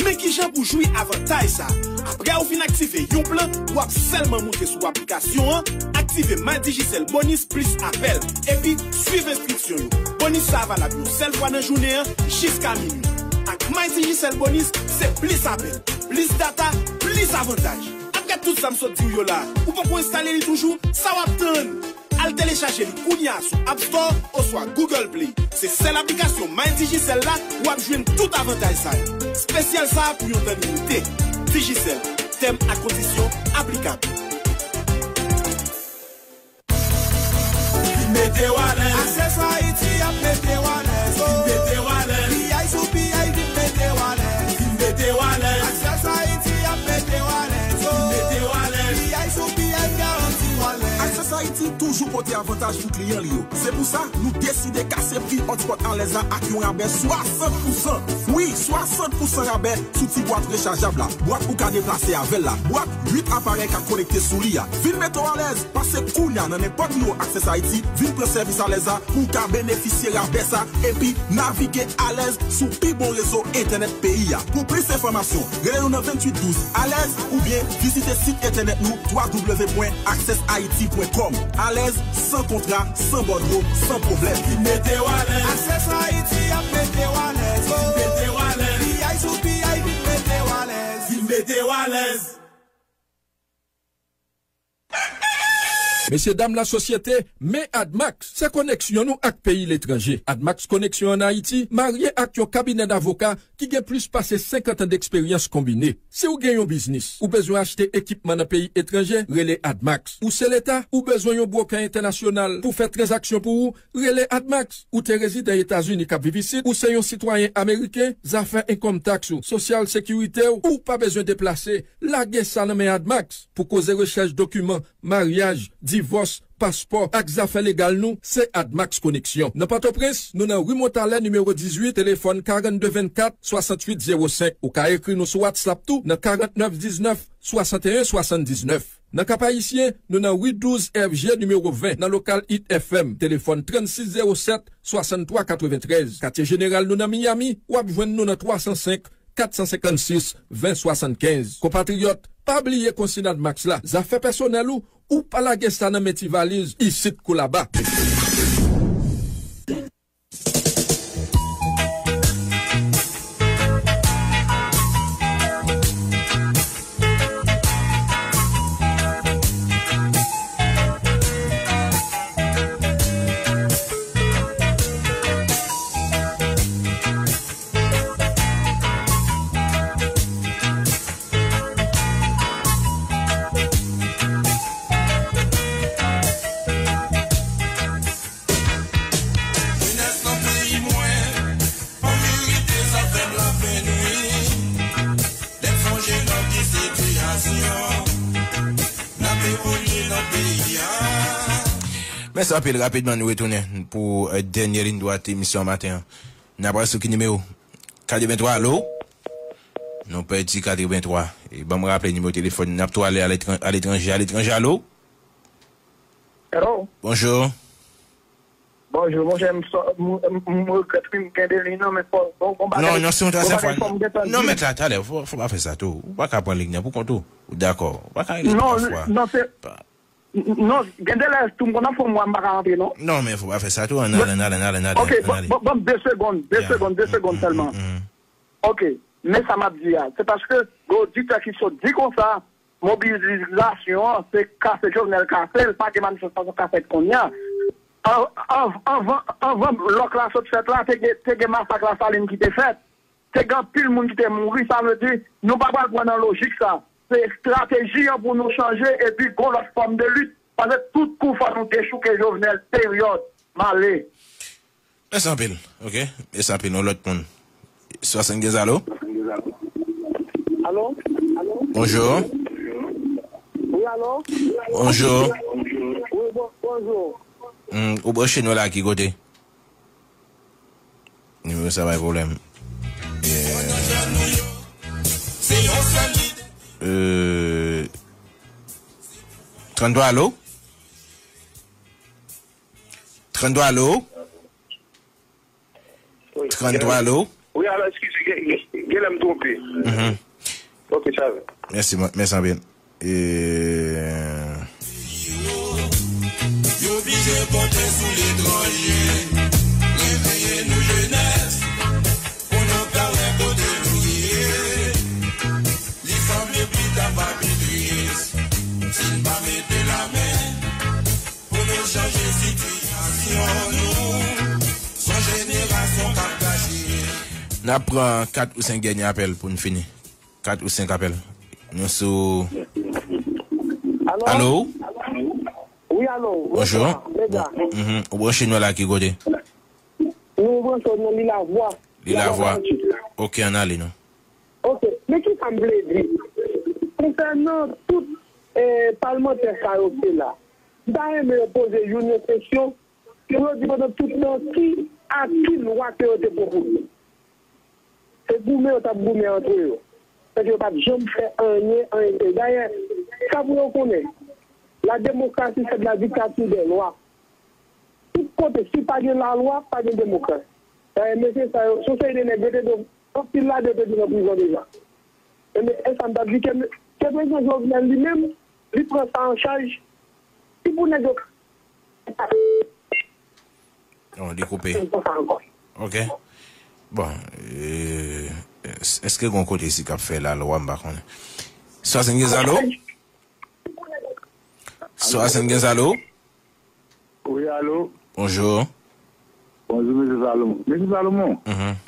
Men kijan pou jwi avantaj sa a. Apre w fin aktive yon plan, w ap sèlman moute sou aplikasyon an, aktive My Digicel Bonus plis apèl, epi swiv enstriksyon yo. Bonus sa a valab yon sèl fwa nan jounen an, jiska minui. Ak My Digicel Bonus, se plis apèl, plis data, plis avantaj. Ap gad tout sa m sot di w yo la a. Ou poko enstale li toujou? Sa w ap tann? Al telechaje li kounye a sou App Store oswa Google Play. Se sèl aplikasyon My Digicel la w ap jwenn tout avantaj sa yo. Espesyal sa a pou yon tan limite. Digicel, tèm ak kondisyon aplikab. Vin mete w alèz. Access Haïti ap mete w alèz. Vin mete w alèz. P I sou P I, vin mete w alèz. Vin mete w alèz. Access Haïti ap mete w alèz. Vin mete w alèz. P I sou P I garanti w alèz. Access Haïti toujou pote avantaj pou kliyan li yo. Se pou sa, nou deside kase pri hotspot alèz la ak yon rabè swasant pousan. Wi, swasant pousan rabè sou ti bwat rechajab la, bwat ou ka deplase avè l la, bwat uit aparèy ka konekte sou li a. Vin mete w alèz, pase kounye a nan nenpòt biwo Access Haïti, vin pran sèvis alèz la pou w ka benefisye rabè sa epi navige alèz sou pi bon rezo entènèt peyi a. Pou plis enfòmasyon, rele nou nan venntuit douz alèz oubyen vizite sit entènèt nou twa w w w pwen access haiti pwen com. Alèz, san kontra, san bòdwo, san pwoblèm. Vin mete w alèz. Access Haïti ap mete w alèz. Vin mete w alèz. P I sou P I, vin mete w alèz. Vin mete w alèz. Mesye dam lasosyete, men Admax, se koneksyon nou ak peyi letranje. Admax Koneksyon ann Ayiti marye ak yon kabinè davoka ki gen plis pase senkant an deksperyans konbine. Si w gen yon biznis, ou bezwen achte ekipman nan peyi etranje, rele Admax. Ou se leta, ou bezwen yon bwokè entènasyonal pou fè tranzaksyon pou ou, rele Admax. Ou te rezidan Etazini k ap viv isit, ou se yon sitwayen ameriken, zafè enkòm taks ou, sosyal sekirite w, ou pa bezwen deplase. Lage sa nan men Admax. Pou koze rechèch dokiman, maryaj, divòs, paspò ak zafè legal nou, se Admax Koneksyon. Nan Pòtoprens, nou nan ri Montalè nimewo dizuit, telefòn karannde vennkat, swasanntuit zewo senk. Ou ka ekri nou sou WhatsApp tou nan karannèf diznèf, swasanteyen swasanndiznèf. Nan Kap Ayisyen, nou nan ri douz F G nimewo ven, nan lokal Hit F M, telefòn trannsis zewo sèt, swasanntwa katreventrèz. Katye jeneral nou nan Miami, w ap jwenn nou nan twasansenk kat san senkannsis, ven swasannkenz. Konpatriyòt, pa bliye konsiy AdMax la. Zafè pèsonèl ou, ou pa lage sa nan men ti valiz, isit Koulaba. Jenès nan peyi mwen, anverite sa fè m lapenn wi. Lè m sonje nan ki sitiyasyon n ap evolye nan peyi a. Mèsi anpil, rapidman nou retounen pou, eh, dènye liy dwat emisyon maten an. N ap pral sou ki nimewo? Katrevenntwa, alo? Nou pèdi katrevenntwa. E ban m raple nimewo telefòn. N ap tou ale aletran-, aletranje, aletranje, alo? Hello. Bonjou. Bonjou, monchè, m sò-, m, m, m regrèt wi, m gen de liy nan, men fò, bon, bon bagay. Non, non, se yon bon bagay, fò m desann. Non, men ta-, talè, fò, fò pa fè sa tou. Ou pa ka pran liy nan pou kont ou. Ou dakò. Ou pa ka rele twa fwa. Non, se, pa- n-, non, gen de lè, tou m konn ap fè yon mwa, m pa ka rantre, non. Non, men fò pa fè sa tou. Ann ale, ann ale, ann ale, ann ale, ann ale. Ok, ban, ban, ban m de segonn, de segonn, de segonn sèlman. Ok, men sa m ap di a, se paske gen oditè ki sot di konsa, mobilizasyon an, se kase Jovenel kase l, pa gen manifestasyon k ap fèt kounye a. An-, an-, anvan, anvan lòk la sot fèt la, te gen, te gen masak Lasalin ki te fèt. Te gen anpil moun ki te mouri, sa vle di, nou pa pral pran nan lojik sa. Se estrateji an pou nou chanje, epi gon lòt fòm de lit, paske tout kou fò nou dechouke Jovenel, peryòd, m ale. Mèsi anpil, ok? Mèsi anpil, yon lòt moun. Swasannkenz, alo? Alo? Bonjou. Wi, alo? Bonjou. Wi, bon, bonjou. Hmm, ou branche nou la ki kote? Nimewo sa bay pwoblèm. Yeah. Euh, tranntwa, alo? Tranntwa, alo? Wi. Tranntwa, alo? Wi, alo, eskize, gen, gen, gen lè m twonpe. Mhm. Ok, sa va. Mèsi, mèsi anpil. E, yo oblije konte sou letranje. Reveye nou jenès, pou nou ka wè kote nou ye. Li sanble pita pa pi tris, si n pa mete lamen pou nou chanje sitiyasyon nou. Se yon jenerasyon k ap gaspiye. N ap pran kat ou senk dènye apèl pou n fini. Kat ou senk apèl. Nou sou... Alo? Alo? Wi, alo. Bonjou. Bonswa, Bega. Bon, mhm. Ou branche nou la ki kote? Nou branche nan Lilavwa. Lilavwa. Lilavwa. Ok, ann ale non. Ok, men ki sa m vle di? Konsènan tout, eh, palmantè sa yo ki te la, m ta renmen yo poze youn yon kesyon, pou yo di pandan tout tan ki, a ki lwa ke yo te pwopoze. Se goumen yo t ap goumen antre yo. Paske yo pa t janm fè anyen, anyen serye. Dayè, sa pou yo konnen, la démocratie, c'est de la dictature des lois. Tout kote, si pa gen lalwa, pa gen demokrasi. Dayè, mesye sa yo, se yon seri de nèg, yo te dwe, anpil ladan yo te dwe nan prizon deja. Enben, e sa m t ap di, ke, ke prezidan Jovenel li menm, li pran sa an chaj, si pou nèg yo... Non, li koupe. Ok. Bon, euh, es-, èske gon kote isi k ap fè lalwa, m pa konnen. Swasannkenz, alo? Swasannkenz, alo? Wi, alo? Bonjou. Bonjou, mesye Salomon. Mesye Salomon, mhm,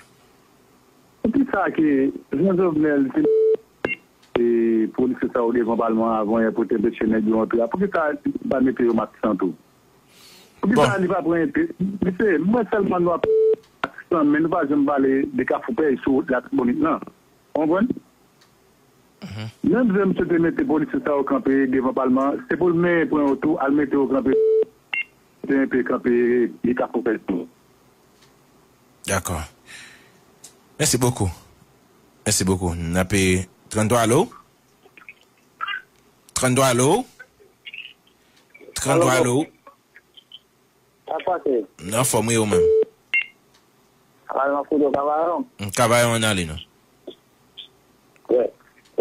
poukisa ke Jean Jovenel te mete polisye sa yo devan palman an avan yè pou te anpeche nèg yo antre a? Poukisa li pa mete yo Max lan tou? Poukisa li pa pran enpe-, mesye, m wè sèlman nou ap Max lan, men nou pa janm pale de Kafou Pèy sou wout Latibonit lan. Ou konprann? Mhm. Menm jan misye te mete polisye sa yo kanpe devan palman an, se pou l menm pran yo tou, al mete yo kanpe, mete enpe kanpe, li ka fè tou. Dakò. Mèsi bokou. Mèsi bokou. N ape tranntwa, alo? Tranntwa, alo? Tranntwa, alo? Sa k pase? M anfòm, wi, ou menm? Travay nan foudè, travay an. M travay an ale, non.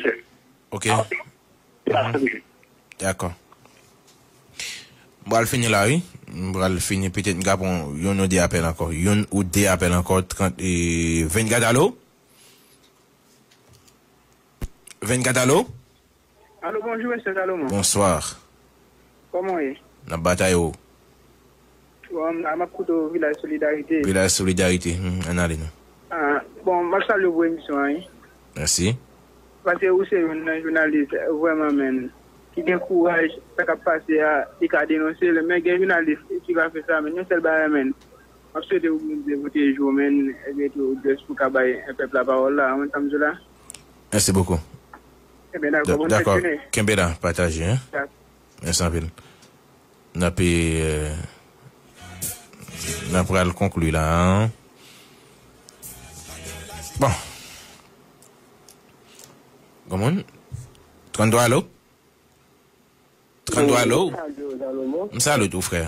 Fransè. Ok. Ah, ok. Mhm. Dakò. M pral fini la, wi. M pral fini, petèt m ka pran youn ou de apèl ankò. Youn ou de apèl ankò, trant, e, vennkat, alo? Vennkat, alo? Alo, bonjou, mesye Salomon. Bonswa. Kòman w ye? N ap batay ou. Bon, m la, m ap koute w, Vilaj Solidarite. Vilaj Solidarite, hmm, ann ale non. Ah, bon, m ap salye w pou emisyon an, wi. Mèsi. Paske ou se youn nan jounalis, vrèman, menn, ki gen kouraj, sa k ap pase a, li ka denonse l, men gen jounalis ki pa fè sa, menn, yon sèl bagay, menn. M ap swete pou Bondye pwoteje w, menn, epi tou, just pou ka bay pèp la pawòl la, ou konn sa m di w la? Mèsi bokou. Ebyen, dakò, bonne fin de journée. Kenbe la, pataje, hein? Dakò. Mèsi anpil. N ap, euh, n ap pral konkli la, hein? Bon. Kòman? Tranntwa, alo? Tranntwa, alo? Wi, m salye w, Salomon. M salye w tou, frè.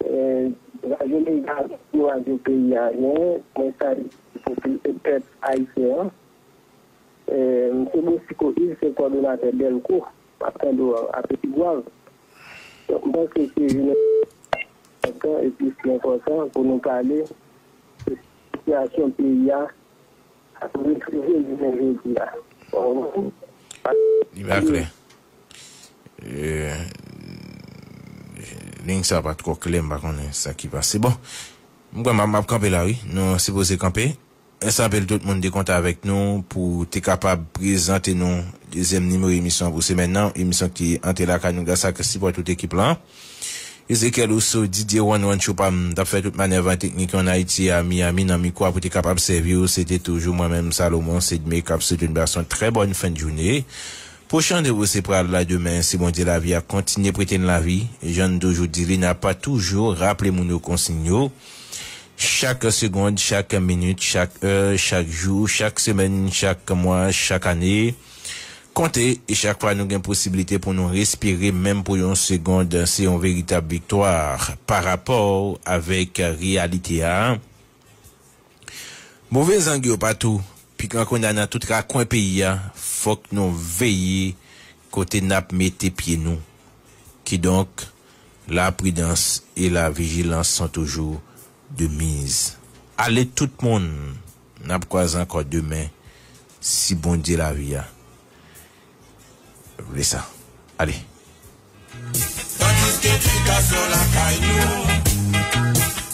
Eh, Radyo Mega, pi gwo radyo peyi a gen, mwen salye popi-, pèp ayisyen an. Eh, m se Bosiko Yves, se kòdonatè Dèlko, m ap tande w a Petit Goâve. Donk, m panse se jounen enpòtan epi se enpòtan pou nou pale de sitiyasyon peyi a, ap refize jounen jodi a. Li pa klè. Euh, liy sa pa twò klè, m pa konnen sa ki pase. Bon, m kwè m ap, m ap kanpe la, wi. Nou sipoze kanpe. Mèsi anpil tout moun te kontan avèk nou pou te kapab prezante nou dezyèm nimewo emisyon an pou semèn nan. Emisyon ki antre lakay nou gras ak sipò tout ekip la. Ezekiel Rousseau, Didier One One Chopam, t ap fè tout manèv an teknik yo ann Ayiti a Miami nan mikwo a pou te kapab sèvi w. Se te toujou mwen menm, Salomon Sedme, k ap swete n pase yon trè bòn fen de jounen. Pwochen randevou se pral la demen, si Bondye lavi a kontinye prete n lavi. Jan n toujou di li, n ap toujou raple moun yo konsiy yo. Chak segonn, chak minit, chak è, chak jou, chak semèn, chak mwa, chak ane. Konte, e chak fwa nou gen posiblite pou nou respire, menm pou yon segonn, se yon veritab viktwa pa rapò avèk reyalite a. Move zang yo patou, pi gran kounye a nan tout rakwen peyi a, fòk nou veye kote n ap mete pye nou. Kidonk, la prudence et la vigilance sont toujours de mise. Ale tout moun, n ap kwaze ankò demen, si Bondye lavi a vle sa. Ale. Tandiske edikasyon lakay nou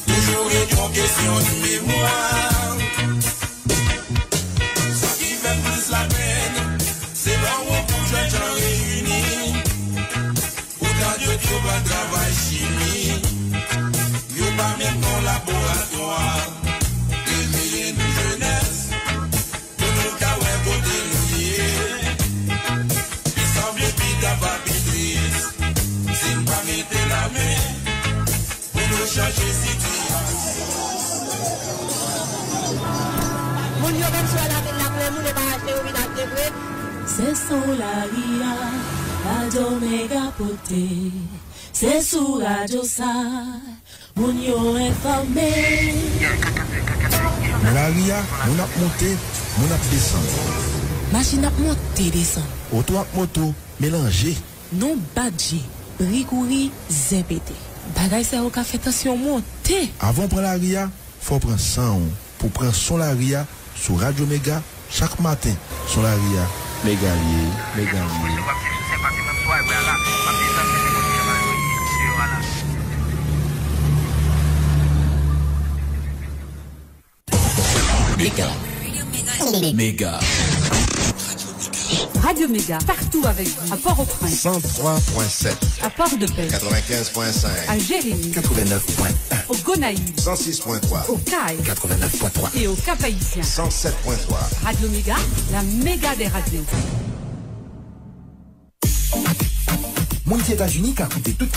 toujou ret yon kesyon de memwa. Sa ki fè m plis lapenn, se pa wont pou jèn jan reyini. Poutan yo di yo pa travay chimi, yo pa menm nan laboratwa. Reveye nou jenès, pou nou ka wè kote nou ye. Li sanble pita pa pi tris, si n pa mete lamen pou nou chanje sitiyasyon. Moun yo menm si w wè lavi n ap renmen, moun yo pa achte yo vin achte vre. Se sou lari a, Radyo Mega pote. Se sou radyo sa, moun yo enfòme. Nan lari a, moun ap monte, moun ap desann. Machin ap monte desann. Oto ak moto melanje. Nou bat je, bri kouri, zen pete. Bagay sa yo ka fè tansyon monte. Avan w pran lari a, fò w pran san w pou pran son lari a sou Radyo Mega chak maten. Son lari a, Mega l ye, Mega l ye. Mega. Mega. Radio Méga, partout avec vous. À Port-au-Prince. Cent trois point sept. À Port-de-Paix. Quatre-vingt-quinze point cinq. À Jérémie. Quatre-vingt-neuf point un. Au Gonaïves. Cent six point trois. Aux Cayes. Quatre-vingt-neuf point trois. Et au Cap-Haïtien. Cent sept point trois. Radio Méga, la méga des radios. Moun ki Etazini ka koute tout